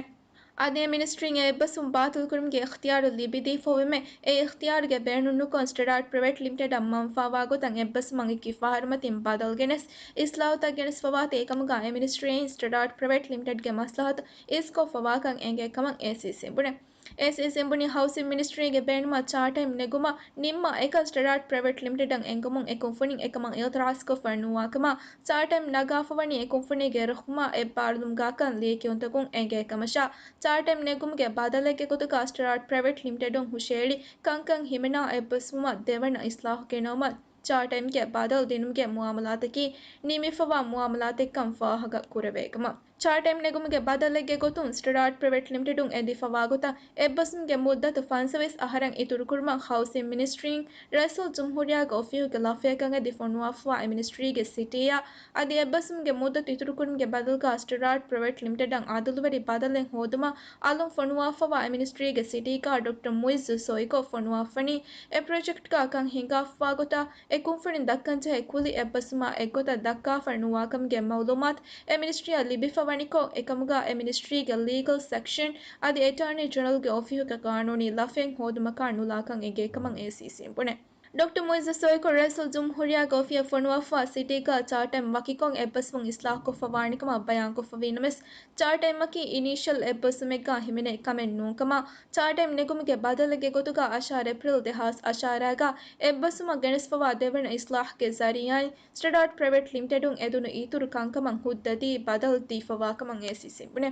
އަދި އެ މިނިސްޓްރީން އެ އެއްބަސްވުން ބާތިލްކުރުމުގެ އިޚްތިޔާރު ލިބިދީފައިވީމަ، އެ އިޚްތިޔާރުގެ ބޭނުންނުކޮށް، ސްޓަޑާޓް ޕްރައިވެޓް ލިމިޓެޑަށް މަންފާވާގޮތަށް އެއްބަސްވުމަށް އެކި ފަހަރުމަތިން ބަދަލު ގެނެސް، އިސްލާހުތައް ގެނެސްފަވާތީ، އެކަމުގަ އެ މިނިސްޓްރީއިން ސްޓަޑާޓް ޕްރައިވެޓް ލިމިޓެޑްގެ މަސްލަހަތު އިސްކޮށްފަވާކަން އެނގޭ ކަމަށް އޭސީސީން ބުނޭ. އޭސީސީން ބުނީ، ހައުސިން މިނިސްޓްރީގެ ބޭނުމަށް ޗާޓައިމް ނެގުމަށް ނިންމާ އެކަން ސްޓަޑާޓް ޕްރައިވެޓް ލިމިޓެޑަށް އެންގުމުން އެ ކުންފުނިން އެކަމަށް އިއުތިރާޒްކޮށްފަ ނުވާކަމަށް، ޗާޓައިމް ނަގާފަވަނީ އެ ކުންފުނީގެ ރުހުމާ އެއްބާރުލުމުގާކަން ލިޔެކިޔުންތަކުން އެނގޭ ކަމަށާ، ޗާޓައިމް ނެގުމުގެ ބަދަލެއްގެ ގޮތުގަ ސްޓަޑާޓް ޕްރައިވެޓް ލިމިޓެޑުން ހުށައެޅި ކަންކަން ހިމެނާ އެއްބަސްވުމަށް ދެވަނަ އިސްލާހު ގެނައުމަށް ޗާޓައިމްގެ ބަދަލު ދިނުމުގެ މުއާމަލާތަކީ ނިމިފަވާ މުއާމަލާތެއްކަން ފާހަގަ ކުރެވޭ ކަމަށް. ޗާޓައިމް ނެގުމުގެ ބަދަލެއްގެ ގޮތުން ސްޓަޑާޓް ޕްރައިވެޓް ލިމިޓެޑުން އެދިފަވާ ގޮތަށް އެއްބަސްވުމުގެ މުއްދަތު ފަންސަވީސް އަހަރަށް އިތުރުކުރުމަށް ހައުސިން މިނިސްޓްރީން ރައީސުލްޖުމްހޫރިއްޔާގެ އޮފީހުގެ ލަފަޔަކަށް އެދި ފޮނުވާފަވާ އެ މިނިސްޓްރީގެ ސިޓީއާ އަދި އެއްބަސްވުމުގެ މުއްދަތު އިތުރުކުރުމުގެ ބަދަލުގަ ސްޓަޑާޓް ޕްރައިވެޓް ލިމިޓެޑަށް އަދުލުވެރި ބަދަލެއް ހޯދުމަށް އަލުން ފޮނުވާފަވާ އެ މިނިސްޓްރީގެ ސިޓީގަ ޑޮކްޓަރ މުއިއްޒު ސޮއިކޯ ފޮނުވާފަނީ އެ ޕްރޮޖެކްޓްގަ ކަން ހިނގާފަވާ ގޮތަށް އެ ކުންފުނިން ދައްކަންޖެހޭ ކުލި އެއްބަސްވުމާ އެއްގޮތަށް ދައްކާފަ ނުވާކަމުގެ މައުލޫމާތު އެ މިނިސްޓްރީއަށް ލިބިފަވަނިކޮށް، އެކަމުގަ އެ މިނިސްޓްރީގެ ލީގަލް ސެކްޝަން އަދި އެޓާނީ ޖެނެރަލްގެ އޮފީހުގެ ގާނޫނީ ލަފައެއް ހޯދުމަކާ ނުލާކަން އެނގޭ ކަމަށް އޭސީސީން ބުނޭ. ޑޮކްޓަރ މުއިއްޒު ސޮއިކޯ ރައީސުލްޖުމްހޫރިއްޔާގެ އޮފީހަށް ފޮނުވާފަވާ ސިޓީގަ ޗާޓައިމް ވަކިކޮށް އެއްބަސްވުން އިސްލާހުކޮށްފަ ވާނެކަމަށް ބަޔާންކޮށްފަ ވީނަމަވެސް، ޗާޓައިމްއަކީ އިނީޝަލް އެއްބަސްވުމެއްގަ ހިމެނޭ ކަމެއް ނޫންކަމަށް، ޗާޓައިމް ނެގުމުގެ ބަދަލެއްގެ ގޮތުގަ އަށާރަ އޭޕްރީލް ދެހާސް އަށާރައިގަ އެއްބަސްވުމަށް ގެނެސްފަވާ ދެވަނަ އިސްލާހުގެ ޒަރީއާއިން ސްޓަޑާޓް ޕްރައިވެޓް ލިމިޓެޑުން އެދުނު އިތުރު ކަންކަމަށް ހުއްދަދީ ބަދަލު ދީފަވާކަމަށް އޭސީސީން ބުނޭ.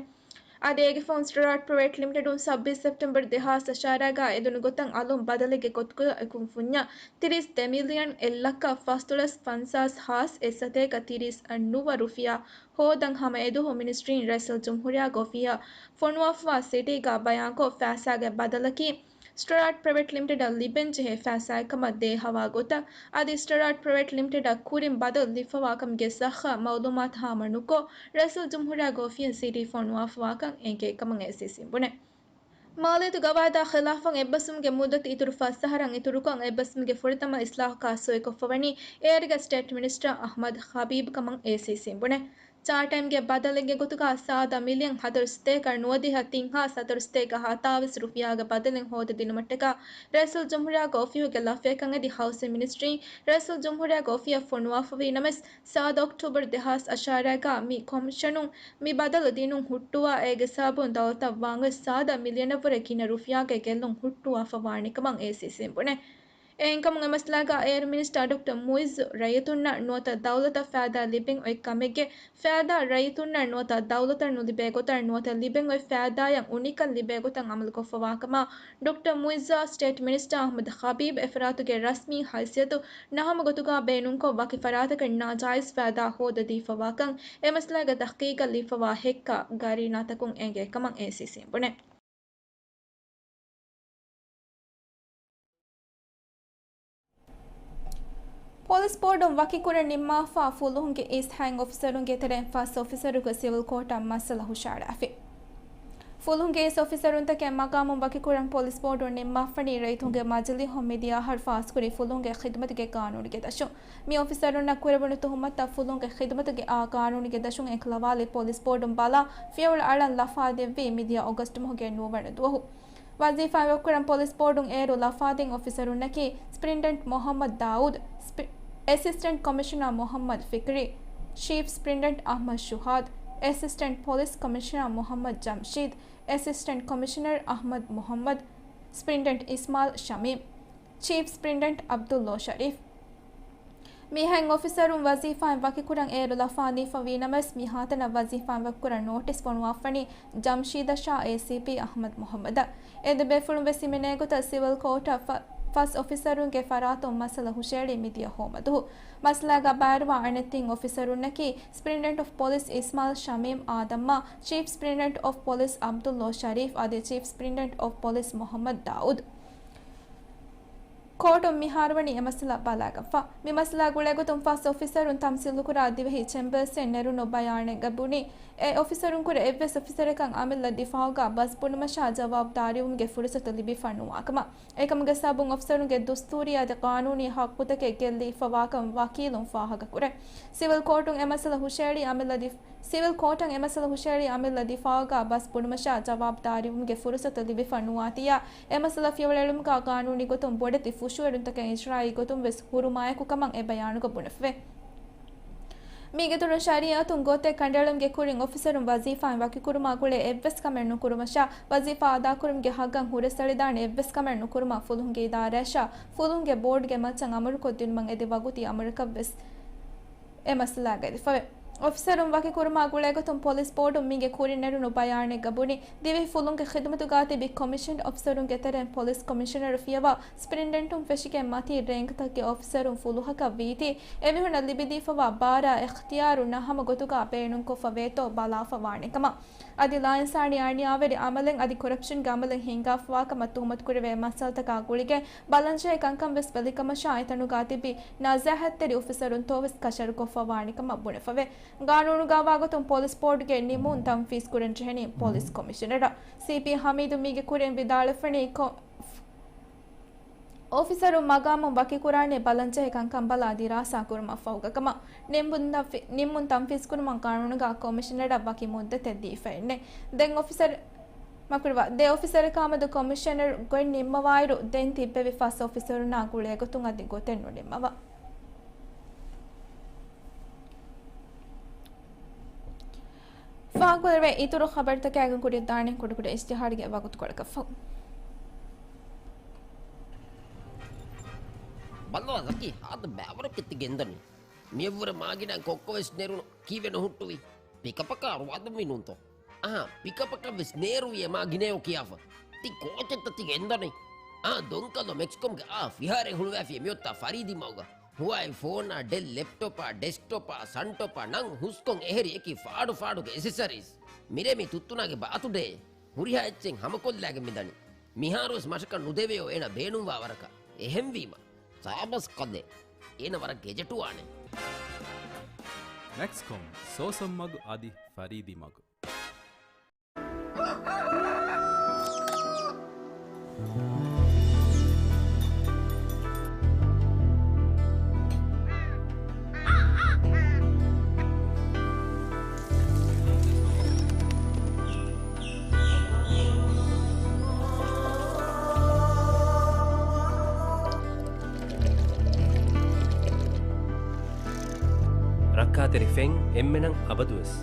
އަދި އޭގެ ފަހުން ސްޓަޑާޓް ޕްރައިވެޓް ލިމިޓެޑުން ސައްބީސް ސެޕްޓެމްބަރު ދެހާސް އަށާރައިގަ އެދުނު ގޮތަށް އަލުން ބަދަލެއްގެ ގޮތުގަ އެ ކުންފުންޏަށް ތިރީސް ދެ މިލިއަން އެއް ލައްކަ ފަސްދޮޅަސް ފަންސާސް ހާސް އެއް ސަތޭކަ ތިރީސް ނުވަ ރުފިޔާ ހޯދަން ހަމަ އެދުވަހު މިނިސްޓްރީން ރައީސުލްޖުމްހޫރިއްޔާގެ އޮފީހަށް ފޮނުވާފަވާ ސިޓީގަ ބަޔާންކޮށް ފައިސާގެ ބަދަލަކީ، ސްޓަޑާޓް ޕްރައިވެޓް ލިމިޓެޑަށް ލިބެންޖެހޭ ފައިސާއެއްކަމަށް ދޭހަވާ ގޮތަށް، އަދި ސްޓަޑާޓް ޕްރައިވެޓް ލިމިޓެޑަށް ކުރިން ބަދަލު ލިބިފަވާކަމުގެ ސައްހަ މައުލޫމާތު ހާމަނުކޮށް، ރައީސުލްޖުމްހޫރިއްޔާގެ އޮފީހަށް ސިޓީ ފޮނުވާފަވާކަން އެނގޭ ކަމަށް އޭސީސީން ބުނޭ. މާލިޔަތު ގަވާއިދާ ޚިލާފަށް އެއްބަސްވުމުގެ މުއްދަތު އިތުރު ފަސް އަހަރަށް އިތުރުކޮށް، އެއްބަސްވުމުގެ ފުރަތަމަ އިސްލާހުކާ ސޮއިކޮށްފަވަނީ އޭރުގެ ސްޓޭޓް މިނިސްޓަރ އަޙްމަދު ޚަބީބް ކަމަށް އޭސީސީން ބުނޭ. ޗާޓައިމްގެ ބަދަލެއްގެ ގޮތުގަ ސާދަ މިލިއަން ހަތަރު ސަތޭކަ ނުވަދިހަ ތިން ހާސް ހަތަރު ސަތޭކަ ހަތާވީސް ރުފިޔާގެ ބަދަލެއް ހޯދަދިނުމަށްޓަކާ ރައީސުލްޖުމްހޫރިއްޔާގެ އޮފީހުގެ ލަފަޔަކަށް އެދި ހައުސިން މިނިސްޓްރީން ރައީސުލްޖުމްހޫރިއްޔާގެ އޮފީހަށް ފޮނުވާފަވީ ނަމަވެސް، ސާދަ އޮކްޓޫބަރު ދެހާސް އަށާރައިގަ މި ކޮމިޝަނުން މި ބަދަލު ދިނުން ހުއްޓުވާ އޭގެ ސަބަބުން ދައުލަތަށް ވާންވެސް ސާދަ މިލިއަނަށްވުރެ ގިނަ ރުފިޔާގެ ގެއްލުން ހުއްޓުވާފަ ވާނެކަމަށް އޭސީސީން ބުނޭ. އެހެންކަމުން އެ މައްސަލާގަ އޭރު މިނިސްޓަރ ޑޮކްޓަރ މުއިއްޒު ރައްޔިތުންނަށް ނުވަތަ ދައުލަތަށް ފައިދާ ލިބެން އޮތް ކަމެއްގެ ފައިދާ ރައްޔިތުންނަށް ނުވަތަ ދައުލަތަށް ނުލިބޭ ގޮތަށް ނުވަތަ ލިބެން އޮތް ފައިދާއަށް އުނިކަން ލިބޭ ގޮތަށް އަމަލުކޮށްފަވާކަމަށް ޑޮކްޓަރ މުއިއްޒާ ސްޓޭޓް މިނިސްޓަރ އަޙްމަދު ޚަބީބް އެފަރާތުގެ ރަސްމީ ހައިސިއްޔަތު ނަހަމުގޮތުގަ ބޭނުންކޮށް ވަކި ފަރާތަކަށް ނާޖާއިޒް ފައިދާ ހޯދަދީފަވާކަން އެ މައްސަލާގެ ތަޙްޤީޤަށް ލިބިފަވާ ހެއްކާ ގަރީނާތަކުން އެނގޭ ކަމަށް އޭސީސީން ބުނޭ. ޕޮލިސް ބޯޑުން ވަކިކުރަން ނިންމާފަ ފުލުހުންގެ އިސް ހައިން އޮފިސަރުންގެ ތެރެއިން ފަސް އޮފިސަރުގެ ސިވިލް ކޯޓަށް މައްސަލަ ހުށައަޅާފި. ފުލުހުންގެ އިސް އޮފިސަރުންތަކެއް މަގާމުން ވަކިކުރަން ޕޮލިސް ބޯޑުން ނިންމާފަނީ ރައްޔިތުންގެ މަޖިލީހުން މިދިޔަ އަހަރު ފާސްކުރި ފުލުހުންގެ ޚިދުމަތުގެ ގާނޫނުގެ ދަށުން. މި އޮފިސަރުންނަށް ކުރެވުނު ތުހުމަތަށް ފުލުހުންގެ ޚިދުމަތުގެ އާ ގާނޫނުގެ ދަށުން އެކުލަވާލި ޕޮލިސް ބޯޑުން ބަލާ ފިޔަވަޅު އަޅަން ލަފާދެއްވީ މިދިޔަ އޮގަސްޓް މަހުގެ ނުވަވަނަ ދުވަހު. ވަޒީފާއިން ވަކިކުރަން ޕޮލިސް ބޯޑުން އޭރު ލަފާދިން އޮފިސަރުންނަކީ، ސްޕްރިންޓެންޑެންޓް މުޙައްމަދު ދާއޫދު، ސްޕި-، އެސިސްޓެންޓް ކޮމިޝަނަރ މުޙައްމަދު ފިކްރީ، ޗީފް ސްޕްރިންޓެންޑެންޓް އަޙްމަދު ޝުހާދު، އެސިސްޓެންޓް ޕޮލިސް ކޮމިޝަނަރ މުޙައްމަދު ޖަމްޝީދު، އެސިސްޓެންޓް ކޮމިޝަނަރ އަޙްމަދު މުޙައްމަދު، ސްޕްރިންޓެންޑެންޓް އިސްމާއިލް ޝަމީމް، ޗީފް ސްޕްރިންޓެންޑެންޓް ޢަބްދުﷲ ޝަރީފް. މި ހަތް އޮފިސަރުން ވަޒީފާއިން ވަކިކުރަން އޭރު ލަފާދީފަވީ ނަމަވެސް، މިހާތަނަށް ވަޒީފާއިން ވަކިކުރަން ނޯޓިސް ފޮނުވާފަނީ ޖަމްޝީދަށާ އޭސީޕީ އަޙްމަދު މުޙައްމަދަށް. އެ ދެ ބޭފުޅުން ވެސް ހިމެނޭ ގޮތަށް ސިވިލް ކޯޓަށް ފަ-، ފަސް އޮފިސަރުންގެ ފަރާތުން މައްސަލަ ހުށައެޅީ މިދިޔަ ހޯމަދުހު. މައްސަލާގަ ބައިވެރިވާ އަނެއް ތިން އޮފިސަރުންނަކީ، ސްޕްރިންޓެންޑް އޮފް ޕޮލިސް އިސްމާލް ޝަމީމް އާދަމްއާ، ޗީފް ސްޕްރިންޓެންޑް އޮފް ޕޮލިސް އަބްދުﷲ ޝަރީފް އަދި ޗީފް ސްޕްރިންޓެންޑް އޮފް ޕޮލިސް މުޙައްމަދު ދާއޫދު. ކޯޓުން މިހާރުވަނީ އެ މައްސަލަ ބަލާގަންފަ. މި މައްސަލާ ގުޅޭގޮތުން ފަސް އޮފިސަރުން ތަމްސީލުކުރާ ދިވެހި ޗެމްބަރސްއިން ނެރުނު ބަޔާނެއްގަ ބުނީ، އެ އޮފިސަރުންކުރެ އެއްވެސް އޮފިސަރަކަށް އަމިއްލަ ދިފާއުގަ ބަސް ބުނުމަށާ ޖަވާބުދާރީވުމުގެ ފުރުސަތު ލިބިފަ ނުވާކަމަށް. އެކަމުގެ ސަބަބުން އޮފިސަރުންގެ ދުސްތޫރީ އަދި ޤާނޫނީ ޙައްޤުތަކެއް ގެއްލިފަވާކަން ވަކީލުން ފާހަގަކުރޭ. ސިވިލް ކޯޓުން އެ މައްސަލަ ހުށައެޅީ އަމިއްލަ ދި-، ސިވިލް ކޯޓަށް އެ މައްސަލަ ހުށައެޅީ އަމިއްލަ ދިފާއުގަ ބަސް ބުނުމަށާ ޖަވާބުދާރީވުމުގެ ފުރުސަތު ލިބިފަ ނުވާތީއާ، އެ މައްސަލަ ފިޔަވަޅެޅުމުގަ ޤާނޫނީ ގޮތުން ބޮޑެތި ފުށުއެޅުންތަކެއް އިޖްރާއީ ގޮތުން ވެސް ހުރުމާއެކު ކަމަށް އެ ބަޔާނުގަ ބުނެފަވޭ. މީގެ ދުރުން ޝަރީއަތުން ގޮތެއް ކަނޑައެޅުމުގެ ކުރިން އޮފިސަރުން ވަޒީފާއިން ވަކިކުރުމާ ގުޅޭ އެއްވެސް ކަމެއް ނުކުރުމަށާ، ވަޒީފާ އަދާކުރުމުގެ ހައްގަށް ހުރެސްއަޅިދާނެ އެއްވެސް ކަމެއް ނުކުރުމަށް ފުލުހުންގެ އިދާރާއަށާ ފުލުހުންގެ ބޯޑްގެ މައްޗަށް އަމުރުކޮށްދިނުމަށް އެދި ވަގުތީ އަމުރަކަށް ވެސް އެ މައްސަލާގައި ދެފަވޭ. އޮފިސަރުން ވަކިކުރުމާ ގުޅޭގޮތުން ޕޮލިސް ބޯޑުން މީގެ ކުރިން ނެރުނު ބަޔާނެއްގަ ބުނި، ދިވެހި ފުލުންގެ ޚިދުމަތުގާ ތިބި ކޮމިޝަން އޮފިސަރުންގެ ތެރެއިން ޕޮލިސް ކޮމިޝަނަރު ފިޔަވާ ސްޕްރިންޓެންޑުން ފެށިގެން މަތީ ރޭންކްތަކުގެ އޮފިސަރުން ފުލުހަކަށް ވީތީ، އެމީހުންނަށް ލިބިދީފަވާ ބާރާ އިޚްތިޔާރު ނަހަމަ ގޮތުގާ ބޭނުންކޮށްފަ ވޭތޯ ބަލާފަ ވާނެ ކަމަށް. އަދި ލާއިންސާނީ އަނިޔާވެރި އަމަލެއް އަދި ކޮރަޕްޝަންގެ އަމަލެއް ހިންގާފަވާކަމަށް ތުހުމަތުކުރެވޭ މައްސަލަތަކާ ގުޅިގެން ބަލަންޖެހޭ ކަންކަން ވެސް ބެލިކަމަށާ އެތަނުގާ ތިބި ނަޒާހަތްތެރި އޮފިސަރުންތޯ ވެސް ކަށަވަރުކޮށްފަ ވާނެ ކަމަށް ބުނެފަވޭ. ގާނޫނުގާ ވާގޮތުން ޕޮލިސް ބޯޑްގެ ނިމުން ތަންފީޒް ކުރަން ޖެހެނީ ޕޮލިސް ކޮމިޝަނަރަށް. ސީޕީ ހަމީދު މީގެ ކުރިން ވިދާޅުވެފަނީ ކޮ-، އޮފިސަރުން މަގާމުން ވަކިކުރާނީ ބަލަންޖެހޭ ކަންކަން ބަލާ ދިރާސާ ކުރުމަށްފަހުގަ ކަމަށް. ނިންމުން ތަންފީ-، ނިންމުން ތަންފީޒް ކުރުމަށް ގާނޫނުގާ ކޮމިޝަނަރަށް ވަކި މުއްދަތެއް ދީފައެއްނެއް. ދެން އޮފިސަރ، މަކުރުވާ، ދެ އޮފިސަރަކާމެދު ކޮމިޝަނަރު ގޮތް ނިންމަވާއިރު، ދެން ތިއްބެވި ފަސް އޮފިސަރުންނާ ގުޅޭގޮތުން އަދި ގޮތެއް ނުނިންމަވާ. ފާހަގަކުރެވޭ އިތުރު ޚަބަރުތަކާގެން ކުރިއަށްދާނެ ކުޑަކުޑަ އިޝްތިހާރުގެ ވަގުތުކޮޅަކަށްފަހު. ބަލަ ޒަކީ، ހާދަ ބައިވަރަކަށް ތި ގެންދަނީ. މިއަށްވުރެ މާގިނަ ކޮއްކޮވެސް ނެރުނު ކީއްވެ ނުހުއްޓުވީ؟ ޕިކަޕަކާ ރުވާދުންވީ ނޫންތޯ؟ އަހާ، ޕިކަޕަކަށްވެސް ނޭރުވި އެ މާ ގިނައޯ ކިޔާފަ. ތި ކޯޗެއްތަ ތި ގެންދަނީ؟ އާ، ދޮންކަލޯ މެކްސްކޮމްގެ އާ ފިހާރައެއް ހުޅުވާފި މިއޮތާ ފަރީދީ މަގުގަ. ހުވާއި ފޯނާ، ޑެލް ލެޕްޓޮޕާ، ޑެސްކްޓޮޕާ، ސަންޓޮޕާ ނަން ހުސްކޮން އެހެރި އެކި ފާޑު ފާޑުގެ އެސެސަރީސް. މިރޭ މި ތުއްތުނާގެ ބާތުޑޭ. ހުރިހާ އެއްޗެއް ހަމަކޮށްލާގެން މިދަނީ. މިހާރުވެސް މަށަކަށް ނުދެވެޔޯ އޭނަ ބޭނުންވާ ވަރަކަށް. އެހެންވީމަ، ސާބަސް ކަލޭ. އޭނަ ވަރަށް ގެޖެޓުވާނެ. މެކްސްކޮމް، ސޯސަން މަގު އަދި ފަރީދީ މަގު. ރައްކާތެރި ފެން އެންމެނަށް އަބަދުވެސް.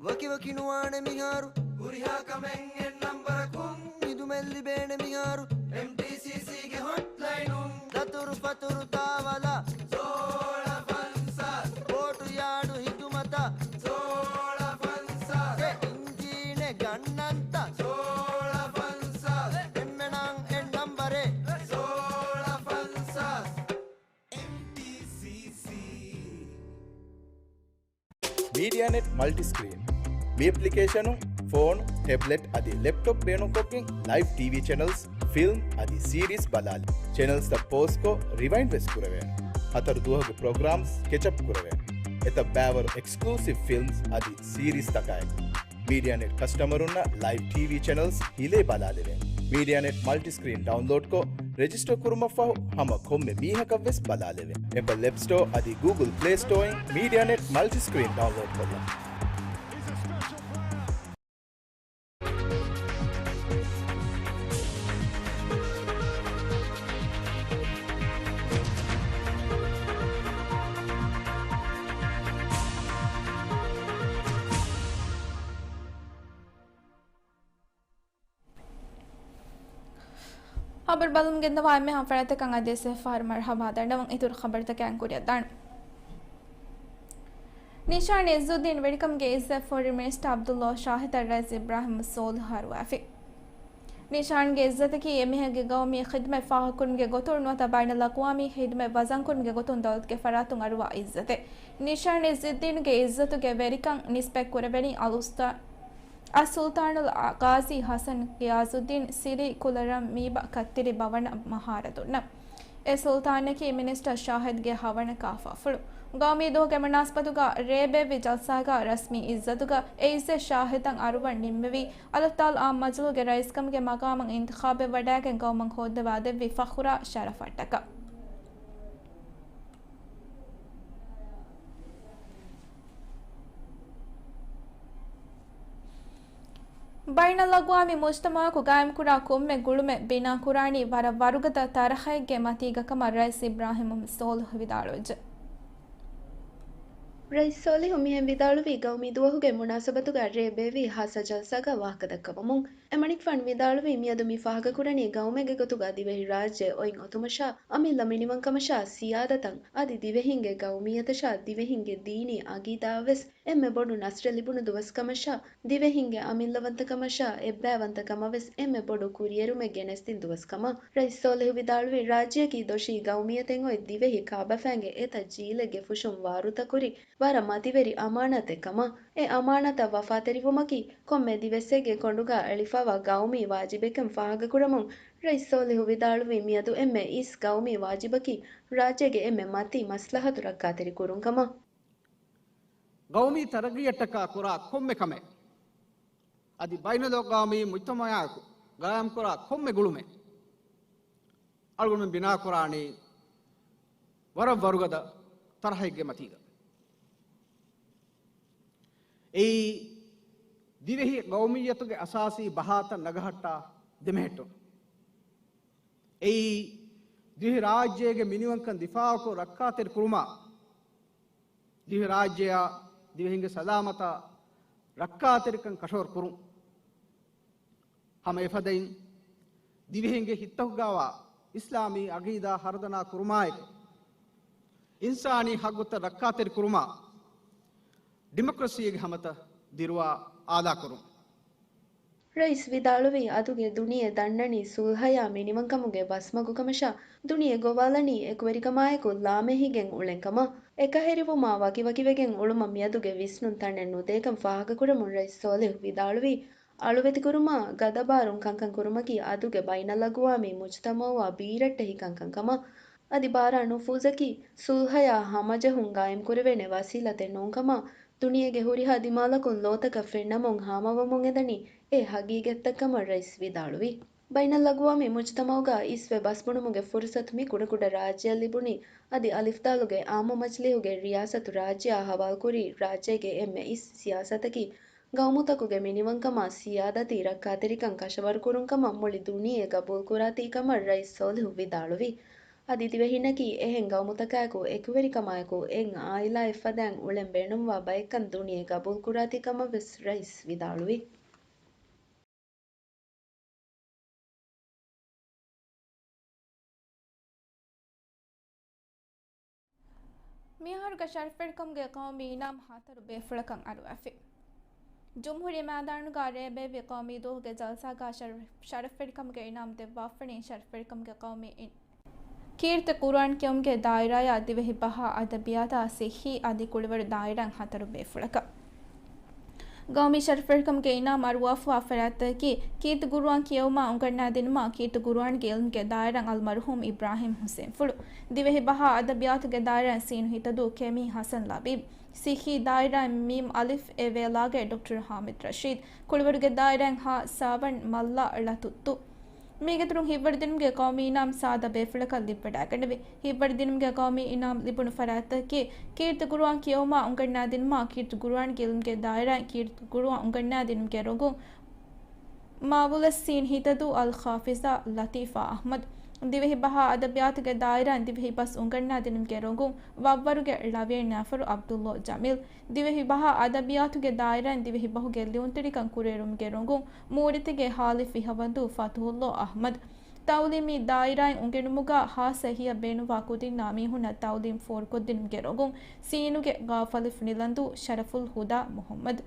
ވަކިވަކި ނުވާނެ މިހާރު. ހުރިހާ ކަމެއް އެއް ނަންބަރަކުން. ހިދުމަތް ލިބޭނެ މިހާރު. އެމްޓީސީސީގެ ހޮޓްލައިނުން. ދަތުރު ފަތުރު ތާވަލާ. ސޯޅަ ފަންސާސް. ބޯޓު ޔާޑު ހިދުމަތަށް. ސޯޅަ ފަންސާސް. އެ އިންޖީނެއް ގަންނަންތަ؟ ސޯޅަ ފަންސާސް. އެންމެނަށް އެއް ނަންބަރެއް. ސޯޅަ ފަންސާސް. އެމްޓީސީސީ. މީޑިއާނެޓް މަލްޓިސްކްރީން. މި އެޕްލިކޭޝަނުން ފޯނު، ޓެބްލެޓް އަދި ލެޕްޓޮޕް ބޭނުންކޮށްގެން ލައިވް ޓީވީ ޗެނަލްސް، ފިލްމް އަދި ސީރީސް ބަލާލި. ޗެނަލްސްތައް ޕޯޒްކޮށް ރިވައިންޑް ވެސް ކުރެވޭނެ. ހަތަރު ދުވަހުގެ ޕްރޮގްރާމްސް ކެޗަޕް ކުރެވޭނެ. އެތައް ބައިވަރު އެކްސްކްލޫސިވް ފިލްމްސް އަދި ސީރީސްތަކާއެކު. މީޑިއާނެޓް ކަސްޓަމަރުންނަށް ލައިވް ޓީވީ ޗެނަލްސް ހިލޭ ބަލާލެވޭނެ. މީޑިއާނެޓް މަލްޓިސްކްރީން ޑައުންލޯޑްކޮށް، ރެޖިސްޓަރ ކުރުމަށްފަހު ހަމަ ކޮންމެ މީހަކަށް ވެސް ބަލާލެވޭނެ. އެޕަލް އެޕް ސްޓޯ އަދި ގޫގުލް ޕްލޭ ސްޓޯއިން މީޑިއާނެޓް މަލްޓިސްކްރީން ޑައުންލޯޑް ކޮށްލަން. ޚަބަރު ބަލަމުން ގެންދަވާ އެންމެ ހަމަ ފަރާތްތަކަށް އަދިވެސް އެއްފަހަރު މަރުޙަބާ ދަންނަވަން. އިތުރު ޚަބަރުތަކަށް ކުރިއަށް ދާން. ނިޝާން އިއްޒުއްދީން ވެރިކަމުގެ އިއްޒަތް ފޮރިން މިނިސްޓަރ ޢަބްދުﷲ ޝާހިދަށް ރައީސް އިބްރާހިމް ޞޯލިޙު އަރުވާފި. ނިޝާންގެ އިއްޒަތަކީ އެމީހެއްގެ ގައުމީ ޚިދުމަތް ފާހަގަކުރުމުގެ ގޮތުން ނުވަތަ ބައިނަލްއަޤްވާމީ ޚިދުމަތް ވަޒަންކުރުމުގެ ގޮތުން ދައުލަތުގެ ފަރާތުން އަރުވާ އިއްޒަތެއް. ނިޝާން އިއްޒުއްދީންގެ އިއްޒަތުގެ ވެރިކަން ނިސްބަތް ކުރެވެނީ އަލްއުސްތާ-، އައްސުލްޠާނުލް ޣާޒީ ޙަސަން ޣިޔާޒުއްދީން ސިރީ ކުލަރަން މީބަ ކައްތިރި ބަވަނަ މަހާރަދުންނަށް. އެ ސުލްޠާނަކީ މިނިސްޓަރ ޝާހިދްގެ ހަވަނަ ކާފާފުޅު. ގައުމީ ދުވަހުގެ މުނާސަބަތުގަ ރޭ ބޭއްވި ޖަލްސާގަ ރަސްމީ އިއްޒަތުގަ އެ އިއްޒަތް ޝާހިދަށް އަރުވަން ނިންމެވީ، އަލަށްތާލް އާއްމު މަޖިލީހުގެ ރައީސްކަމުގެ މަގާމަށް އިންތިޚާބެއް ވަޑައިގެން ގައުމަށް ހޯއްދަވާދެއްވި ފަޚުރާ ޝަރަފަށްޓަކާ. ބައިނަލްއަގްވާމީ މުޖްތަމަޢަކު ގާއިމްކުރާ ކޮންމެ ގުޅުމެއް ބިނާކުރާނީ ވަރަށް ވަރުގަދަ ޠަރަޙެއްގެ މަތީގަ ކަމަށް ރައީސް އިބްރާހިމް ޞޯލިޙު ވިދާޅުވެއްޖެ. ރައީސް ޞޯލިޙު މިހެން ވިދާޅުވީ، ގައުމީ ދުވަހުގެ މުނާސަބަތުގަ ރޭ ބޭއްވި ޚާއްޞަ ޖަލްސާގަ ވާހަކަ ދައްކަވަމުން. އެމަނިކުފާނު ވިދާޅުވީ، މިއަދު މި ފާހަގަކުރަނީ ގައުމެއްގެ ގޮތުގަ ދިވެހިރާއްޖެ އޮތް އޮތުމަށާ، އަމިއްލަ މިނިވަންކަމަށާ، ސިޔާދަތައް އަދި ދިވެހިންގެ ގައުމިއްޔަތަށާ، ދިވެހިންގެ ދީނީ އަގީދާއަށް ވެސް އެންމެ ބޮޑު ނަޞްރެއް ލިބުނު ދުވަސްކަމަށާ، ދިވެހިންގެ އަމިއްލަވަންތަކަމަށާ، އެއްބައިވަންތަކަމަށް ވެސް އެންމެ ބޮޑު ކުރިއެރުމެއް ގެނެސްދިން ދުވަސްކަމަށް. ރައީސް ޞޯލިޙު ވިދާޅުވީ، ރާއްޖެއަކީ ދޮށީ ގައުމިއްޔަތެއް އޮތް ދިވެހި ކާބަފައިންގެ އެތައް ޖީލެއްގެ ފުށުން ވާރުތަކުރި ވަރަށް މަތިވެރި އަމާނާތެއް ކަމަށް. އެ އަމާނާތަށް ވަފާތެރިވުމަކީ ކޮންމެ ދިވެއްސެއްގެ ކޮނޑުގަ އެޅިފައިވާ ގައުމީ ވާޖިބެއްކަން ފާހަގަކުރަމުން، ރައީސް ޞޯލިޙު ވިދާޅުވީ، މިއަދު އެންމެ އިސް ގައުމީ ވާޖިބަކީ ރާއްޖޭގެ އެންމެ މަތީ މަސްލަހަތު ރައްކާތެރި ކުރުން ކަމަށް. ގައުމީ ތަރައްގީއަށްޓަކާ ކުރާ ކޮންމެ ކަމެއް، އަދި ބައިނަލްއަގްވާމީ މުޖްތަމަޢަކު ގާއިމްކުރާ ކޮންމެ ގުޅުމެއް އަޅުގަނޑުމެން ބިނާކުރާނީ ވަރަށް ވަރުގަދަ ތަރަޙެއްގެ މަތީގަ. އެއީ ދިވެހި ގައުމިއްޔަތުގެ އަސާސީ ބަހާތައް ނަގަހައްޓާ ދެމެހެއްޓުން. އެއީ ދިވެހި ރާއްޖޭގެ މިނިވަންކަން ދިފާޢުކޮށް ރައްކާތެރި ކުރުމާ، ދިވެހި ރާއްޖެއާ ދިވެހިންގެ ސަލާމަތާ ރައްކާތެރިކަން ކަށަވަރު ކުރުން. ހަމަ އެފަދައިން، ދިވެހިންގެ ހިތްތަކުގައިވާ އިސްލާމީ އަގީދާ ހަރުދަނާ ކުރުމާއެކު، އިންސާނީ ހައްގުތައް ރައްކާތެރި ކުރުމާ، ޑިމޮކްރަސީގެ ހަމަތައް ދިރުވާ އާލާކުރުން. ރައީސް ވިދާޅުވީ، އަދުގެ ދުނިޔެ ދަންނަނީ ސުލްހަޔާ މިނިވަންކަމުގެ ބަސްމަގު ކަމަށާ، ދުނިޔެ ގޮވާލަނީ އެކުވެރިކަމާއެކު ލާމެހިގެން އުޅެން ކަމަށް. އެކަހެރިވުމާ ވަކިވަކިވެގެން އުޅުމަށް މިއަދުގެ ވިސްނުން ތަނެއް ނުދޭކަން ފާހަގަކުރަމުން ރައީސް ޞޯލިޙު ވިދާޅުވީ، އަޅުވެތިކުރުމާ، ގަދަބާރުން ކަންކަން ކުރުމަކީ އަދުގެ ބައިނަލްއަގްވާމީ މުޖްތަމަޢުއާ ބީރައްޓެހި ކަންކަން ކަމަށް. އަދި ބާރާ ނުފޫޒަކީ ސުލްހަޔާ ހަމަޖެހުން ގާއިމްކުރެވޭނެ ވަސީލަތެއް ނޫންކަމަށް، ދުނިޔޭގެ ހުރިހާ ދިމާލަކުން ލޯތަކަށް ފެންނަމުން ހާމަވަމުން އެދަނީ އެ ހަގީގަތްތައްކަމަށް ރައީސް ވިދާޅުވި. ބައިނަލްއަގްވާމީ މުޖްތަމަޢުގަ އިސްވެ ބަސްބުނުމުގެ ފުރުސަތު މި ކުޑަކުޑަ ރާއްޖެއަށް ލިބުނީ، އަދި އަލިފްދާލުގެ އާއްމު މަޖިލީހުގެ ރިޔާސަތު ރާއްޖެއާ ހަވާލުކުރި ރާއްޖޭގެ އެންމެ އިސް ސިޔާސަތަކީ، ގައުމުތަކުގެ މިނިވަންކަމާ ސިޔާދަތީ ރައްކާތެރިކަން ކަށަވަރުކުރުން ކަމަށް މުޅި ދުނިޔެ ގަބޫލުކުރާތީ ކަމަށް ރައީސް ސޯލިހު ވިދާޅުވި. އަދި ދިވެހިންނަކީ އެހެން ގައުމުތަކާއެކު އެކުވެރިކަމާއެކު އެއް އާއިލާއެއް ފަދައިން އުޅެން ބޭނުންވާ ބައެއްކަން ދުނިޔެ ގަބޫލުކުރާތީ ކަމަށް ވެސް ރައީސް ވިދާޅުވި. މިއަހަރުގެ ޝަރަފްވެރިކަމުގެ ޤައުމީ އިނާމް ހަތަރު ބޭފުޅަކަށް އަރުވާފި. ޖުމްހޫރިއްޔާ މައިދާނުގަ ރޭ ބޭއްވި ޤައުމީ ދުވަހުގެ ޖަލްސާގަ ޝަރަފް، ޝަރަފްވެރިކަމުގެ އިނާމް ދެއްވާފަނީ ޝަރަފްވެރިކަމުގެ ޤައުމީ އިން، ކީރިތި ޤުރުއާން ކިޔެވުމުގެ ދާއިރާޔާ ދިވެހި ބަހާ އަދަބިއްޔާތާ ސިއްހީ އަދި ކުޅިވަރު ދާއިރާއިން ހަތަރު ބޭފުޅަކަށް. ގައުމީ ޝަރަފްވެރިކަމުގެ އިނާމް އަރުވާފަވާ ފަރާތްތަކަކީ، ކީރިތި ޤުރުއާން ކިޔެވުމާ އުނގަންނާދިނުމާ، ކީރިތި ޤުރުއާންގެ ޢިލްމުގެ ދާއިރާއިން އަލްމަރްޙޫމް އިބްރާހީމް ޙުސައިންފުޅު، ދިވެހި ބަހާ އަދަބިއްޔާތުގެ ދާއިރާއިން ސީނު ހިތަދޫ ކެމީ ޙަސަން ލަބީބް، ސިއްހީ ދާއިރާއިން މީމް އަލިފް އެ ވޭލާގެ ޑޮކްޓަރ ޙާމިދު ރަޝީދު، ކުޅިވަރުގެ ދާއިރާއިން ހާ ސާވަން މައްލާ ޅަތުއްތު. މީގެ އިތުރުން ހިތްވަރުދިނުމުގެ ޤައުމީ އިނާމް ސާދަ ބޭފުޅަކަށް ލިބިވަޑައިގަނެވި. ހިތްވަރުދިނުމުގެ ޤައުމީ އިނާމް ލިބުނު ފަރާތްތަކަކީ، ކީރިތި ޤުރުއާން ކިޔެވުމާ އުނގަންނާދިނުމާ، ކީރިތި ޤުރުއާންގެ ޢިލްމުގެ ދާއިރާއިން ކީރިތި ޤުރުއާން އުނގަންނާދިނުމުގެ ރޮނގުން މާވުލަސް ސީން ހިތަދޫ އަލް ޙާފިޒާ ލަތީފާ އަޙްމަދު، ދިވެހި ބަހާ އަދަބިއްޔާތުގެ ދާއިރާއިން ދިވެހި ބަސް އުނގަންނާދިނުމުގެ ރޮނގުން ވައްވަރުގެ ޅަވިޔަންޏާފަރު ޢަބްދުﷲ ޖަމީލް، ދިވެހި ބަހާ އަދަބިއްޔާތުގެ ދާއިރާއިން ދިވެހި ބަހުގެ ލިޔުންތެރިކަން ކުރިއެރުމުގެ ރޮނގުން މޫރިތިގެ ހާލި ފިހަވަންދޫ ފަތުޙުﷲ އަޙްމަދު، ތައުލީމީ ދާއިރާއިން އުނގެނުމުގަ ހާއްސަ އެހީއަށް ބޭނުންވާ ކުދިންނާ މީހުންނަށް ތައުލީމް ފޯރުކޮށްދިނުމުގެ ރޮނގުން ސީނުގެ ގާފަލިފު ނިލަންދޫ ޝަރަފުލް ހުދާ މުހައްމަދު.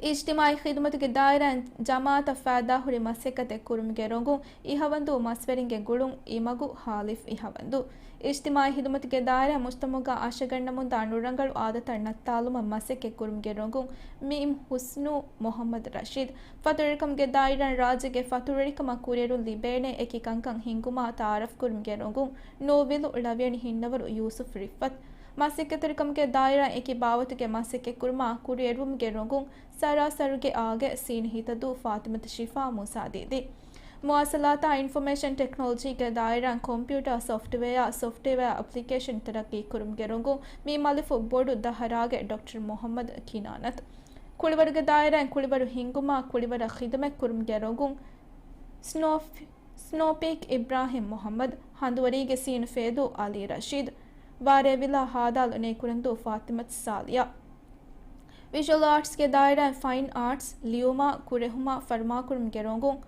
އިޖްތިމާޢީ ޚިދުމަތުގެ ދާއިރާއިން ޖަމާޢަތަށް ފައިދާހުރި މަސައްކަތެއް ކުރުމުގެ ރޮނގުން އިހަވަންދޫ މަސްވެރިންގެ ގުޅުން އިމަގު ހާލިފް އިހަވަންދޫ. އިޖްތިމާޢީ ޚިދުމަތުގެ ދާއިރާ މުޖްތަމަޢުގަ އަށަގަންނަމުންދާ ނުރަނގަޅު އާދަތައް ނައްތާލުމަށް މަސައްކަތް ކުރުމުގެ ރޮނގުން މިއިމް ހުސްނޫ މުހައްމަދު ރަޝީދު. ފަތުރުވެރިކަމުގެ ދާއިރާއިން ރާއްޖޭގެ ފަތުރުވެރިކަމަށް ކުރިއެރުން ލިބޭނެ އެކި ކަންކަން ހިންގުމާ ތަޢާރަފް ކުރުމުގެ ރޮނގުން ނޫވިލު ޅަވިޔަނި ހިންނަވަރު ޔޫސުފް ރިއްފަތު. މަސައްކަތްތެރިކަމުގެ ދާއިރާއިން އެކި ބާވަތުގެ މަސައްކަތް ކުރުމާ ކުރިއެރުވުމުގެ ރޮނގުން ސަރާސަރުގެ އާގެ ސީނު ހިތަދޫ ފާތިމަތު ޝިފާ މޫސާ ދީދީ. މުވާޞަލާތާ އިންފޮމޭޝަން ޓެކްނޮލޮޖީގެ ދާއިރާއިން ކޮމްޕިއުޓާ ސޮފްޓްވެއާ، ސޮފްޓްވެއާ އެޕްލިކޭޝަން ތަރައްޤީ ކުރުމުގެ ރޮނގުން މި މަލިފު ބޮޑު ދަހަރާގެ ޑޮކްޓަރ މުޙައްމަދު ކިނާނަތު. ކުޅިވަރުގެ ދާއިރާއިން ކުޅިވަރު ހިންގުމާ ކުޅިވަރަށް ޚިދުމަތް ކުރުމުގެ ރޮނގުން ސްނޯފް-، ސްނޯޕީކް އިބްރާހިމް މުޙައްމަދު، ހަނދުވަރީގެ ސީނު ފޭދޫ އަލީ ރަޝީދު، ވާރޭވިލާ ހާދާލު ނޭކުރަންދޫ ފާތިމަތު ސާލިޔާ. ވިޝަލް އާޓްސްގެ ދާއިރާއިން ފައިން އާޓްސް، ލިޔުމާ، ކުރެހުމާ، ފަރުމާކުރުމުގެ ރޮނގުން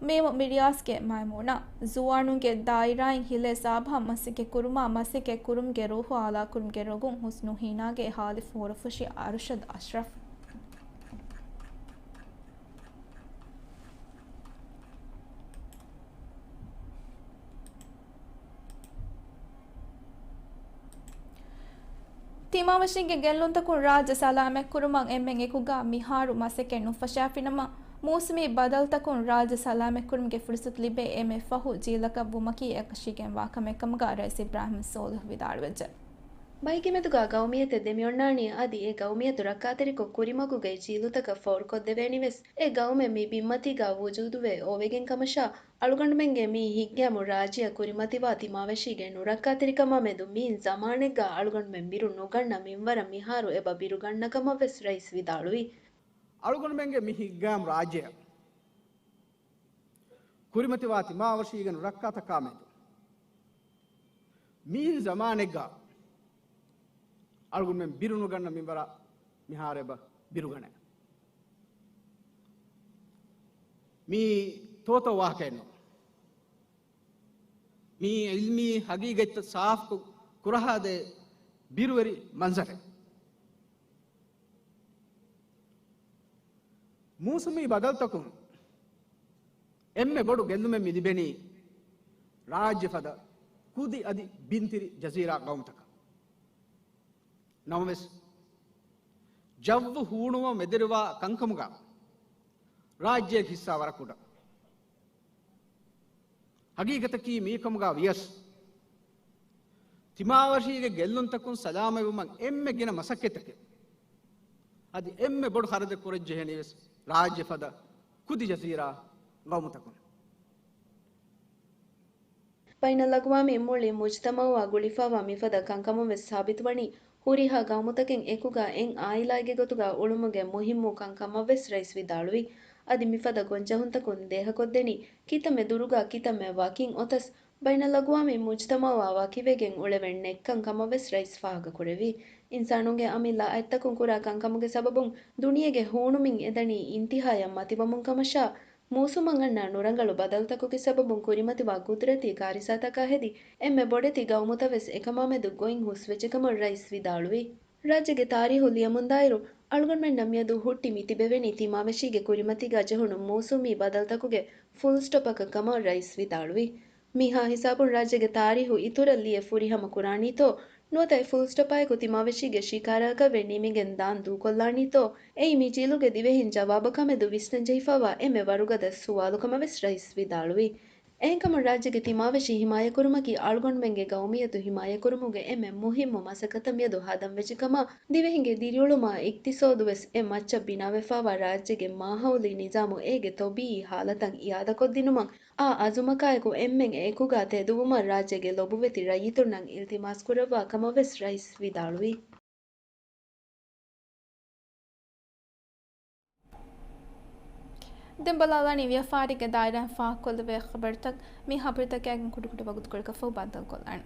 މީމު މިރިޔާސްގެ މައިމޫނާ، ޒުވާނުންގެ ދާއިރާއިން ހިލޭ ސާބަހަށް މަސައްކަތް ކުރުމާ، މަސައްކަތް ކުރުމުގެ ރޫޙު އާލާކުރުމުގެ ރޮނގުން ޙުސްނު ހީނާގެ ހާލިފް ހުރަފުށި އަރުޝަދް އަޝްރަފް. ތިމާވެށީގެ ގެއްލުންތަކުން ރާއްޖެ ސަލާމަތްކުރުމަށް އެންމެން އެކުގަ މިހާރު މަސައްކަތް ނުފަށާފިނަމަ، މޫސުމީ ބަދަލުތަކުން ރާއްޖެ ސަލާމަތްކުރުމުގެ ފުރުސަތު ލިބޭ އެންމެ ފަހު ޖީލަކަށް ވުމަކީ އެކަށީގެންވާ ކަމެއް ކަމުގަ ރައީސް އިބްރާހިމް ސޯލިހު ވިދާޅުވެއްޖެ. ބައެއްގެ މެދުގަ ގައުމިއްޔަތެއް ދެމިއޮންނާނީ އަދި އެ ގައުމިއްޔަތު ރައްކާތެރިކޮށް ކުރިމަގުގައި ޖީލުތަކަށް ފޯރުކޮށްދެވޭނީވެސް، އެ ގައުމެއް މި ބިންމަތީގަ ވުޖޫދުވެ އޮވެގެން ކަމަށާ، އަޅުގަނޑުމެންގެ މި ހިތްގައިމު ރާއްޖެއަށް ކުރިމަތިވާ ތިމާވެށީގެ ނުރައްކާތެރިކަމާ މެދު މިއިން ޒަމާނެއްގަ އަޅުގަނޑުމެން ބިރު ނުގަންނަ މިންވަރަށް މިހާރު އެބަ ބިރުގަންނަ ކަމަށްވެސް ރައީސް ވިދާޅުވި. އަޅުގަނޑުމެންގެ މި ހިތްގައިމު ރާއްޖެއަށް ކުރިމަތިވާ ތިމާވެށީގެ ނުރައްކާތަކާ މެދު މިއިން ޒަމާނެއްގަ އަޅުގަނޑުމެން ބިރު ނުގަންނަ މިންވަރަށް މިހާރު އެބަ ބިރުގަނެ. މީ ތޯތޯ ވާހަކައެއް ނޫން. މީ އިލްމީ ހަގީގަތްތައް ސާފުކޮށް ކުރަހާދޭ ބިރުވެރި މަންޒަރެއް. މޫސުމީ ބަދަލުތަކުން އެންމެ ބޮޑު ގެއްލުމެއް މި ލިބެނީ ރާއްޖެ ފަދަ ކުދި އަދި ބިންތިރި ޖަޒީރާ ގައުމުތަކަށް. ނަމަވެސް، ޖައްވު ހޫނުވަން މެދެރުވާ ކަންކަމުގަ ރާއްޖޭގެ ހިއްސާ ވަރަށް ކުޑަ. ހަގީގަތަކީ މީކަމުގަ ވިޔަސް، ތިމާވެށީގެ ގެއްލުންތަކުން ސަލާމަތްވުމަށް އެންމެ ގިނަ މަސައްކަތްތަކެއް، އަދި އެންމެ ބޮޑު ޚަރަދެއް ކުރަންޖެހެނީވެސް ރާއްޖެ ފަދަ ކުދި ޖަޒީރާ ގައުމުތަކުން. ބައިނަލްއަގްވާމީ މުޅި މުޖްތަމަޢުއާ ގުޅިފައިވާ މިފަދަ ކަންކަމުން ވެސް ސާބިތުވަނީ، ހުރިހާ ގައުމުތަކެއް އެކުގަ އެއް އާއިލާއެއްގެ ގޮތުގަ އުޅުމުގެ މުހިއްމު ކަންކަމަށް ވެސް ރައީސް ވިދާޅުވި. އަދި މިފަދަ ގޮންޖެހުންތަކުން ދޭހަކޮށްދެނީ، ކިތަންމެ ދުރުގަ ކިތަންމެ ވަކިން އޮތަސް، ބައިނަލްއަގްވާމީ މުޖްތަމަޢުއާ ވަކިވެގެން އުޅެވެން ނެތްކަން ކަމަށް ވެސް ރައީސް ފާހަގަކުރެއްވި. އިންސާނުންގެ އަމިއްލަ އަތްތަކުން ކުރާ ކަންކަމުގެ ސަބަބުން ދުނިޔޭގެ ހޫނުމިން އެދަނީ އިންތިހާޔަށް މަތިވަމުން ކަމަށާ، މޫސުމަށް އަންނަ ނުރަނގަޅު ބަދަލުތަކުގެ ސަބަބުން ކުރިމަތިވާ ގުދުރަތީ ކާރިސާތަކާ ހެދި، އެންމެ ބޮޑެތި ގައުމުތައް ވެސް އެކަމާ މެދު ގޮތް ހުސްވެއްޖެކަމަށް ރައީސް ވިދާޅުވި. ރާއްޖޭގެ ތާރީހު ލިޔަމުންދާއިރު، އަޅުގަނޑުމެންނަށް މިއަދު ހުއްޓި މިތިބެވެނީ ތިމާވެށީގެ ކުރިމަތީގަ ޖެހުނު މޫސުމީ ބަދަލުތަކުގެ ފުލްސްޓޮޕަކަށް ކަމަށް ރައީސް ވިދާޅުވި. މިހާ ހިސާބުން ރާއްޖޭގެ ތާރީހު އިތުރަށް ލިޔެ ފުރިހަމަ ކުރާނީތޯ، ނުވަތަ އެ ފުލްސްޓޮޕާއެކު ތިމާވެށީގެ ޝިކާރައަކަށް ވެ ނިމިގެން ދާން ދޫކޮށްލާނީތޯ، އެއީ މި ޖީލުގެ ދިވެހިން ޖަވާބަކާ މެދު ވިސްނަންޖެހިފައިވާ އެންމެ ވަރުގަދަ ސުވާލު ކަމަށް ވެސް ރައީސް ވިދާޅުވި. އެހެންކަމުން ރާއްޖޭގެ ތިމާވެށި ހިމާޔަތްކުރުމަކީ އަޅުގަނޑުމެންގެ ގައުމިއްޔަތު ހިމާޔަތްކުރުމުގެ އެންމެ މުހިއްމު މަސައްކަތަށް މިއަދު ހަދަންވެއްޖެ ކަމަށް، ދިވެހިންގެ ދިރިއުޅުމާ އިޤްތިޞާދު ވެސް އެ މައްޗަށް ބިނާވެފައިވާ ރާއްޖޭގެ މާހައުލީ ނިޒާމު އޭގެ ޠަބީޢީ ހާލަތަށް އިޢާދަކޮށްދިނުމަށް އާ އަޒުމަކާއެކު އެންމެން އެކުގަ ތެދުވުމަށް ރާއްޖޭގެ ލޮބުވެތި ރައްޔިތުންނަށް އިލްތިމާސްކުރައްވާ ކަމަށް ވެސް ރައީސް ވިދާޅުވި. ދެން ބަލާލާނީ ވިޔަފާރީގެ ދާއިރާއިން ފާހަގަކޮށްލެވޭ ޚަބަރުތައް. މި ޚަބަރުތަކާގެން ކުޑަކުޑަ ވަގުތުކޮޅަކަށްފަހު ބައްދަލުކޮށްލާނެ.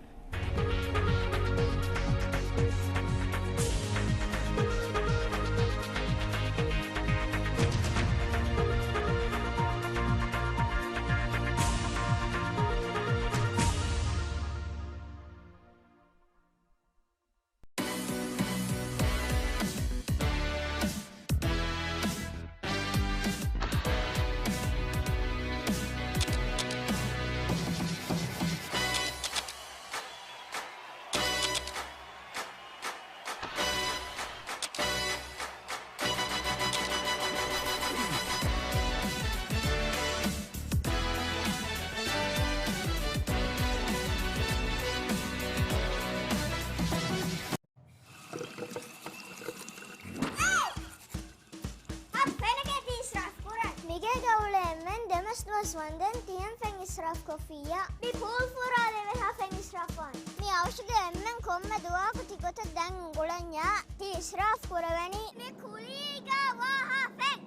ވަންދެން ތިހެން ފެން އިސްރާފް ކޮށްފިއްޔާ. މި ޕޫލް ފުރާލެވޭހާ ފެން އިސްރާފް ވާން. މި އަވަށުގެ އެންމެން ކޮންމެ ދުވަހަކު ތިގޮތަށް ދަން އުނގުޅަންޏާ ތި އިސްރާފް ކުރެވެނީ. މި ކުލީގަ ވާހާ ފެން.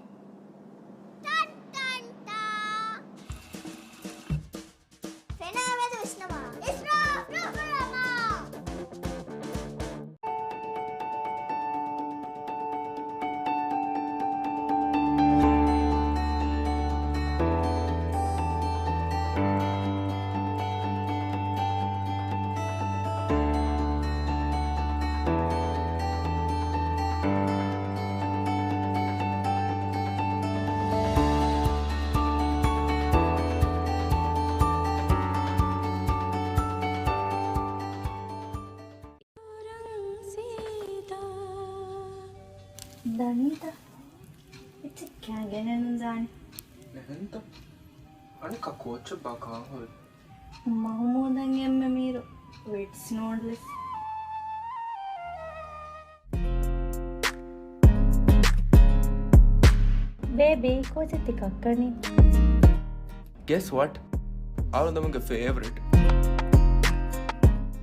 ޓަން ޓަން ޓާ. ފެނާ މެދު ވިސްނަމާ. އިސްރާފް ނުކުރަމާ. ދަނީތަ؟ އެއްޗެއް ކާ ގެނެއްނު ދާނެ. އެހެންތަ؟ އަނެއްކާ ކޯއްޗެއްބާ ކާން ހުރީ؟ މަހުމޫދަށް އެންމެ މީރު ވިޓްސް ނޫޑްލްސް. ބޭބީ، ކޯއްޗެއް ތި ކައްކަނީ؟ Guess what? އަޅުގަނޑުގެ ފޭވަރިޓް.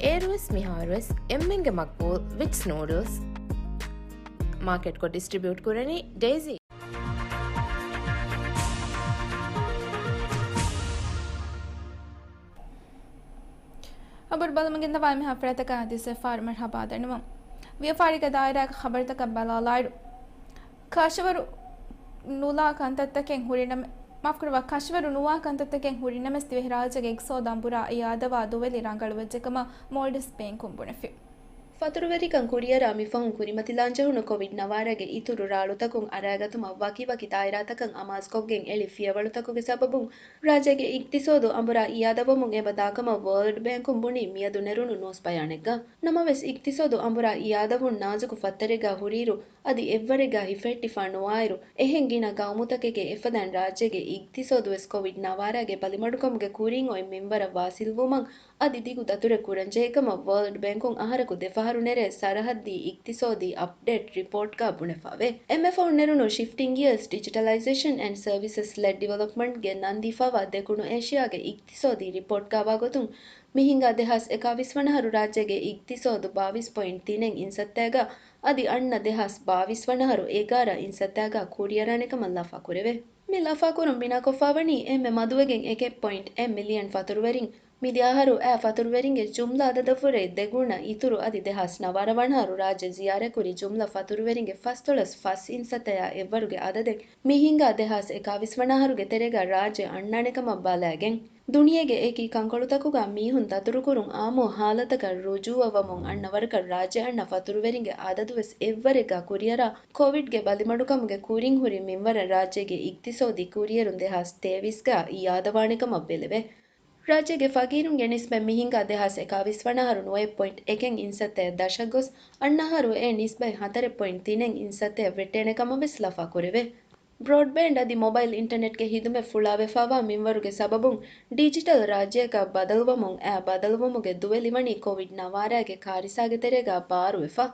އޭރުވެސް މިހާރުވެސް އެންމެންގެ މަގްބޫލް ވިޓްސް ނޫޑްލްސް. މާކެޓްކޮށް ޑިސްޓްރިބިއުޓް ކުރަނީ ޑޭޒީ. އަބުރު ބަލަމުގެންދަވާ މި ހަފްރާތަކަށް އަދި ސެފާރު މަރްހަބާ ދަންނަވަން. ވިޔަފާރިގެ ދާއިރާގެ ޚަބަރުތަކަށް ބަލާލާއިރު، ކަށަވަރު ނުލާ ކަންތައްތަކެއް ހުރިނަމަ، މާފުކުރައްވާ، ކަށަވަރު ނުވާ ކަންތައްތަކެއް ހުރިނަމަވެސް، ދިވެހިރާއްޖޭގެ އިގްތިސޯދު އަނބުރާ އިއާދަވާ ދުވެލި ރަނގަޅުވެއްޖެކަމަށް މޯލްޑިވްސް ބޭންކުން ބުނެފި. ފަތުރުވެރިކަން ކުރިއަރާ މިފަހުން ކުރިމަތިލާންޖެހުނު ކޮވިޑް ނަވާރަގެ އިތުރު ރާޅުތަކުން އަރާގަތުމަށް ވަކިވަކި ދާއިރާތަކަށް އަމާޒުކޮށްގެން އެޅި ފިޔަވަޅުތަކުގެ ސަބަބުން ރާއްޖޭގެ އިގްތިސޯދު އަނބުރާ އިއާދަވަމުން އެބަ ދާކަމަށް ވޯލްޑް ބޭންކުން ބުނީ މިއަދު ނެރުނު ނޫސް ބަޔާނެއްގަ. ނަމަވެސް، އިގްތިސޯދު އަނބުރާ އިއާދަވުން ނާޒުކު ފައްތަރެއްގަ ހުރިއިރު، އަދި އެއްވަރެއްގަ ހިފެހެއްޓިފަ ނުވާއިރު، އެހެން ގިނަ ގައުމުތަކެއްގެ އެފަދައިން ރާއްޖޭގެ އިގްތިސޯދުވެސް ކޮވިޑް ނަވާރާގެ ބަލިމަޑުކަމުގެ ކުރިން އޮތް މިންވަރަށް ވާސިލްވުމަށް އަދި ދިގު ދަތުރެއް ކުރަންޖެހޭކަމަށް ވޯލްޑް ބޭންކުން އަހަރަކު ދެފަހަރު ނެރޭ ސަރަހައްދީ އިގްތިސޯދީ އަޕްޑޭޓް ރިޕޯޓްގަ ބުނެފަވޭ. އެންމެ ފަހުން ނެރުނު ޝިފްޓިން ގިއަރސް ޑިޖިޓަލައިޒޭޝަން އެންޑް ސަރވިސަސް ލެޑް ޑިވެލޮޕްމަންޓްގެ ނަން ދީފައިވާ ދެކުނު އޭޝިއާގެ އިގްތިސޯދީ ރިޕޯޓްގަ ވާގޮތުން، މިހިނގާ ދެހާސް އެކާވީސް ވަނަ އަހަރު ރާއްޖޭގެ އިގްތިސޯދު ބާވީސް ޕޮއިންޓް ތިނެއް އިންސައްތައިގަ އަދި އަންނަ ދެހާސް ބާވީސް ވަނަ އަހަރު އެގާރަ އިންސައްތައިގަ ކުރިއަރާނެކަމަށް ލަފާކުރެވޭ. މި ލަފާކުރުން ބިނާކޮށްފަވަނީ އެންމެ މަދުވެގެން އެކެއް ޕޮއިންޓް އެއް މިލިއަން ފަތުރުވެރިން މިދިޔަ އަހަރު އައި ފަތުރުވެރިންގެ ޖުމްލަ އަދަދަށްވުރެ ދެގުނަ އިތުރު އަދި ދެހާސް ނަވާރަ ވަނަ އަހަރު ރާއްޖެ ޒިޔާރަތްކުރި ޖުމްލަ ފަތުރުވެރިންގެ ފަސްދޮޅަސް ފަސް އިންސައްތަޔާ އެއްވަރުގެ އަދަދެއް މި ހިނގާ ދެހާސް އެކާވީސް ވަނަ އަހަރުގެ ތެރޭގަ ރާއްޖެ އަންނާނެކަމަށް ބަލައިގެން. ދުނިޔޭގެ އެކި ކަންކޮޅުތަކުގަ މީހުން ދަތުރުކުރުން އާއްމު ހާލަތަކަށް ރުޖޫޢަވަމުން އަންނަ ވަރަކަށް ރާއްޖެ އަންނަ ފަތުރުވެރިންގެ އަދަދުވެސް އެއްވަރެއްގަ ކުރިއަރާ ކޮވިޑްގެ ބަލިމަޑުކަމުގެ ކުރިން ހުރި މިންވަރަށް ރާއްޖޭގެ އިގްތިސޯދީ ކުރިއެރުން ދެހާސް ތޭވީސްގަ އިއާދަވާނެކަމަށް ބެލެވޭ. ރާއްޖޭގެ ފަގީރުންގެ ނިސްބަތް މިހިނގާ ދެހާސް އެކާވީސް ވަނަ އަހަރު ނުވައެއް ޕޮއިންޓް އެކެއް އިންސައްތައަށް ދަށަށް ގޮސް، އަންނަ އަހަރު އެ ނިސްބަތް ހަތަރެއް ޕޮއިންޓް ތިނެއް އިންސައްތައަށް ވެއްޓޭނެ ކަމަށް ވެސް ލަފާ ކުރެވޭ. ބްރޯޑްބޭންޑް އަދި މޮބައިލް އިންޓަރނެޓްގެ ހިދުމަތް ފުޅާވެފަވާ މިންވަރުގެ ސަބަބުން، ޑިޖިޓަލް ރާއްޖެއަކަށް ބަދަލުވަމުން އައި ބަދަލުވުމުގެ ދުވެލި ވަނީ ކޮވިޑް ނަވާރައިގެ ކާރިސާގެ ތެރޭގަ ބާރުވެފަ.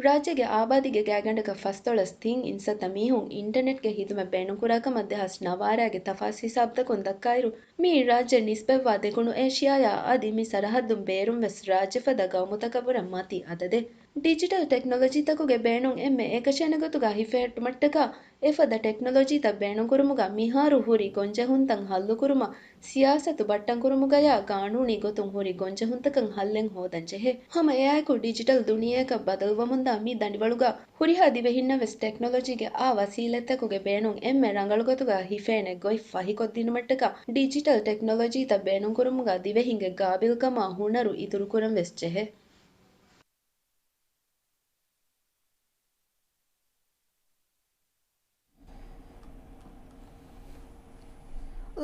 ރާއްޖޭގެ އާބާދީގެ ގާތްގަނޑަކަށް ފަސްދޮޅަސް ތިން އިންސައްތަ މީހުން އިންޓަރނެޓްގެ ހިދުމަތް ބޭނުންކުރާ ކަމަށް ދެހާސް ނަވާރައިގެ ތަފާސް ހިސާބުތަކުން ދައްކާއިރު، މިއީ ރާއްޖެ ނިސްބަތްވާ ދެކުނު އޭޝިއާޔާ އަދި މި ސަރަހައްދުން ބޭރުން ވެސް ރާއްޖެފަދަ ގައުމުތަކަށްވުރެ މަތި އަދަދެއް. ޑިޖިޓަލް ޓެކްނޮލޮޖީތަކުގެ ބޭނުން އެންމެ އެކަށޭނެ ގޮތުގަ ހިފެހެއްޓުމަށްޓަކާ، އެފަދަ ޓެކްނޮލޮޖީތައް ބޭނުންކުރުމުގަ މިހާރު ހުރި ގޮންޖެހުންތައް ހައްލުކުރުމަށް، ސިޔާސަތު ބައްޓަންކުރުމުގަޔާ ގާނޫނީ ގޮތުން ހުރި ގޮންޖެހުންތަކަށް ހައްލެއް ހޯދަންޖެހޭ. ހަމަ އެއާއެކު ޑިޖިޓަލް ދުނިޔެއަކަށް ބަދަލުވަމުންދާ މި ދަނޑިވަޅުގަ ހުރިހާ ދިވެހިންނަށް ވެސް ޓެކްނޮލޮޖީގެ އާ ވަސީލަތްތަކުގެ ބޭނުން އެންމެ ރަނގަޅު ގޮތުގަ ހިފޭނެ ގޮތް ފަހިކޮށްދިނުމަށްޓަކާ ޑިޖިޓަލް ޓެކްނޮލޮޖީތައް ބޭނުންކުރުމުގަ ދިވެހިންގެ ގާބިލްކަމާ ހުނަރު އިތުރުކުރަން ވެސް ޖެހޭ.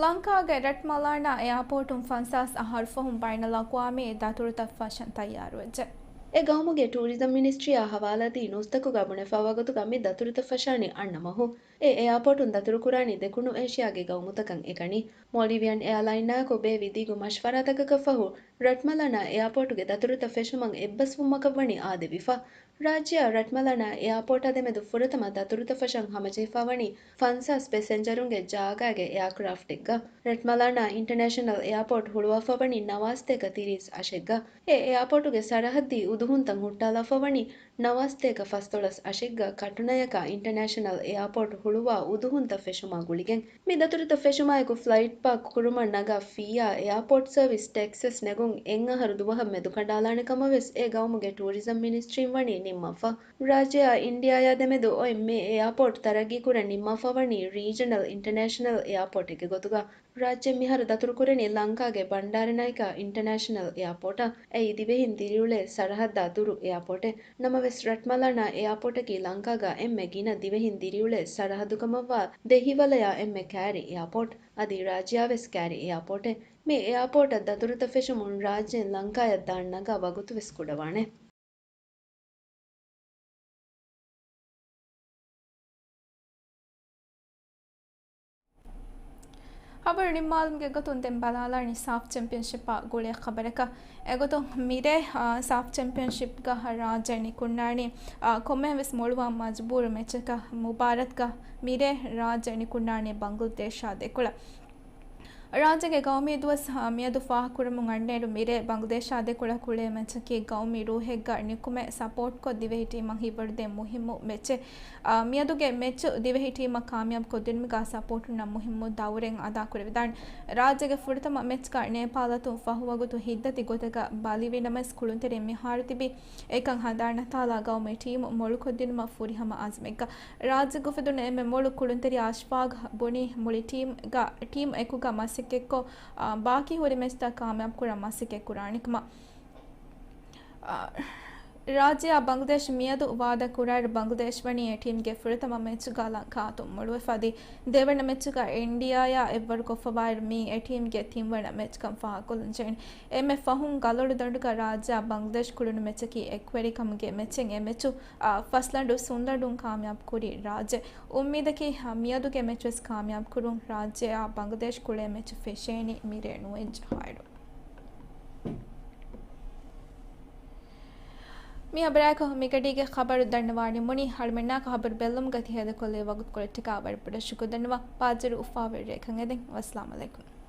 ލަންކާގެ ރަޓްމަލާނާ އެއާޕޯޓުން ފަންސާސް އަހަރު ފަހުން ބައިނަލްއަޤްވާމީ ދަތުރުތައް ފަށަން ތައްޔާރުވެއްޖެ. އެ ގައުމުގެ ޓޫރިޒަމް މިނިސްޓްރީއާ ހަވާލާދީ ނޫސްތަކުގަ ބުނެފައިވާ ގޮތުގަ މި ދަތުރުތައް ފަށާނީ އަންނަ މަހު. އެ އެއާޕޯޓުން ދަތުރުކުރާނީ ދެކުނު އޭޝިއާގެ ގައުމުތަކަށް އެކަނި. މޯލްޑިވިއަން އެއާލައިނާއެކު ބޭއްވި ދިގު މަޝްވަރާތަކަކަށްފަހު، ރަޓްމަލާނާ އެއާޕޯޓުގެ ދަތުރުތައް ފެށުމަށް އެއްބަސްވުމަކަށްވަނީ އާދެވިފަ. ރާއްޖެއާ ރަޓްމަލާނާ އެއާޕޯޓާ ދެމެދު ފުރަތަމަ ދަތުރުތައް ފަށަން ހަމަޖެހިފަ ވަނީ ފަންސާސް ޕެސެންޖަރުންގެ ޖާގާގެ އެއާކްރާފްޓެއްގަ. ރަޓްމަލާނާ އިންޓަނޭޝަނަލް އެއާޕޯޓް ހުޅުވާފަ ވަނީ ނަވާސްތޭކަ ތިރީސް އަށެއްގަ. އެ އެއާޕޯޓުގެ ސަރަހައްދީ އުދުހުންތައް ހުއްޓާލާފަ ވަނީ ނަވާސްތޭކަ ފަސްދޮޅަސް އަށެއްގަ ކަޓުނަޔަކާ އިންޓަނޭޝަނަލް އެއާޕޯޓް ހުޅުވާ އުދުހުންތައް ފެށުމާ ގުޅިގެން. މި ދަތުރުތައް ފެށުމާއެކު ފްލައިޓް ޕާކް ކުރުމަށް ނަގާ ފީއާ އެއާޕޯޓް ސަރވިސް ޓެކްސް ވެސް ނެގުން އެއް އަހަރު ދުވަހަށް މެދުކަނޑާލާނެ ކަމަށް ވެސް އެ ގައުމުގެ ޓޫރިޒަމް މިނިސްޓްރީން ވަނީ ނިންމަފަ. ރާއްޖެއާ އިންޑިއާއާ ދެމެދު އޮތް މި އެއާޕޯޓް ތަރައްގީކުރަން ނިންމާފަ ވަނީ ރީޖަނަލް އިންޓަނޭޝަނަލް އެއާޕޯޓެއްގެ ގޮތުގަ. ރާއްޖެ މިހާރު ދަތުރުކުރަނީ ލަންކާގެ ބަންޑާރަނާއިކާ އިންޓަނޭޝަނަލް އެއާޕޯޓަށް. އެއީ ދިވެހިން ދިރިއުޅޭ ސަރަހައްދާ ދުރު އެއާޕޯޓެއް. ނަމަވެސް، ރަޓްމަލާނާ އެއާޕޯޓަކީ ލަންކާގަ އެންމެ ގިނަ ދިވެހިން ދިރިއުޅޭ ސަރަހައްދުކަމަށްވާ ދެ ހިވަލަޔާ އެންމެ ކައިރި އެއާޕޯޓް. އަދި ރާއްޖެއާ ވެސް ކައިރި އެއާޕޯޓެއް. މި އެއާޕޯޓަށް ދަތުރުތައް ފެށުމުން ރާއްޖޭން ލަންކާޔަށް ދާން ނަގާ ވަގުތު ވެސް ކުޑަވާނެ. ޚަބަރު ނިންމާލުމުގެ ގޮތުން ދެން ބަލާލާނީ ސާފް ޗެމްޕިއަންޝިޕާ ގުޅޭ ޚަބަރަކަށް. އެގޮތުން މިރޭ، އާ، ސާފް ޗެމްޕިއަންޝިޕްގަ ރާއްޖެ ނިކުންނާނީ، އާ، ކޮންމެހެން ވެސް މޮޅުވާ މަޖުބޫރު މެޗަކަށް. މުބާރަތްގަ މިރޭ ރާއްޖެ ނިކުންނާނީ ބަންގްލަދޭޝާ ދެކޮޅަށް. ރާއްޖޭގެ ގައުމީ ދުވަސް، އާ، މިއަދު ފާހަގަކުރަމުން އަންނައިރު، މިރޭ ބަންގްލަދޭޝާ ދެކޮޅަށް ކުޅޭ މެޗަކީ ގައުމީ ރޫހެއްގަ ނިކުމެ ސަޕޯޓްކޮށް ދިވެހި ޓީމަށް ހިތްވަރުދޭ މުހިއްމު މެޗެއް. އާ، މިއަދުގެ މެޗު ދިވެހި ޓީމަށް ކާމިޔާބު ކޮށްދިނުމުގަ ސަޕޯޓުންނަށް މުހިއްމު ދައުރެއް އަދާކުރެވިދާނެ. ރާއްޖޭގެ ފުރަތަމަ މެޗްގަ ނޭޕާލަށް ފަހު ވަގުތު ހިތްދަތި ގޮތަކަށް ބަލިވި ނަމަވެސް، ކުޅުންތެރިން މިހާރު ތިބީ އެކަން ހަނދާން ނައްތާލާ ގައުމީ ޓީމު މޮޅުކޮށްދިނުމަށް ފުރިހަމަ އަޒުމެއްގަ. ރާއްޖެ އުފެދުނު އެންމެ މޮޅު ކުޅުންތެރި އަޝްފާގް ބުނީ މުޅި ޓީމްގަ، ޓީމް އެކުގަ މަސައްކަތްކޮށް، އާ، ބާކީ ހުރި މެޗްތައް ކާމިޔާބު ކުރަން މަސައްކަތް ކުރާނެ ކަމަށް. އާ، ރާއްޖެއާ ބަނގްލަދޭޝް މިއަދު ވާދަ ކުރާއިރު، ބަނގްލަދޭޝް ވަނީ އެ ޓީމްގެ ފުރަތަމަ މެޗުގަ ލަންކާ އަތުން މޮޅުވެފަ އަދި، ދެވަނަ މެޗުގަ އިންޑިއާއާ އެއްވަރުކޮށްފަވާއިރު، މީ އެ ޓީމްގެ ތިންވަނަ މެޗްކަން ފާހަގަކޮށްލަން ޖެހެނީ. އެންމެ ފަހުން ގަލޮޅުދަނޑުގަ ރާއްޖެއާ ބަނގްލަދޭޝް ކުޅުނު މެޗަކީ އެކުވެރިކަމުގެ މެޗެއް. އެ މެޗު، އާ، ފަސްލަނޑު ސުންލަނޑުން ކާމިޔާބު ކުރީ ރާއްޖެ. އުއްމީދަކީ، އާ، މިއަދުގެ މެޗުވެސް ކާމިޔާބު ކުރުން. ރާއްޖެއާ ބަނގްލަދޭޝް ކުޅޭ މެޗު ފެށޭނީ މިރޭ ނުވައެއް ޖަހާއިރު. މި ހަބަރާއެކު މިގަޑީގެ ޚަބަރު ދަންނަވާ ނިމުނީ. އަޅުމެންނާ ޚަބަރު ބެއްލުމުގަ ތި ހޭދަކޮށްލި ވަގުތުކޮޅަށްޓަކާ ވަރަށް ބޮޑަށް ޝުކުރު ދަންނަވަން. ބާއްޖަވެރި އުފާވެރި ރެއެއްކަން އެދެން. ވައްސަލާމް އަލައިކުމް.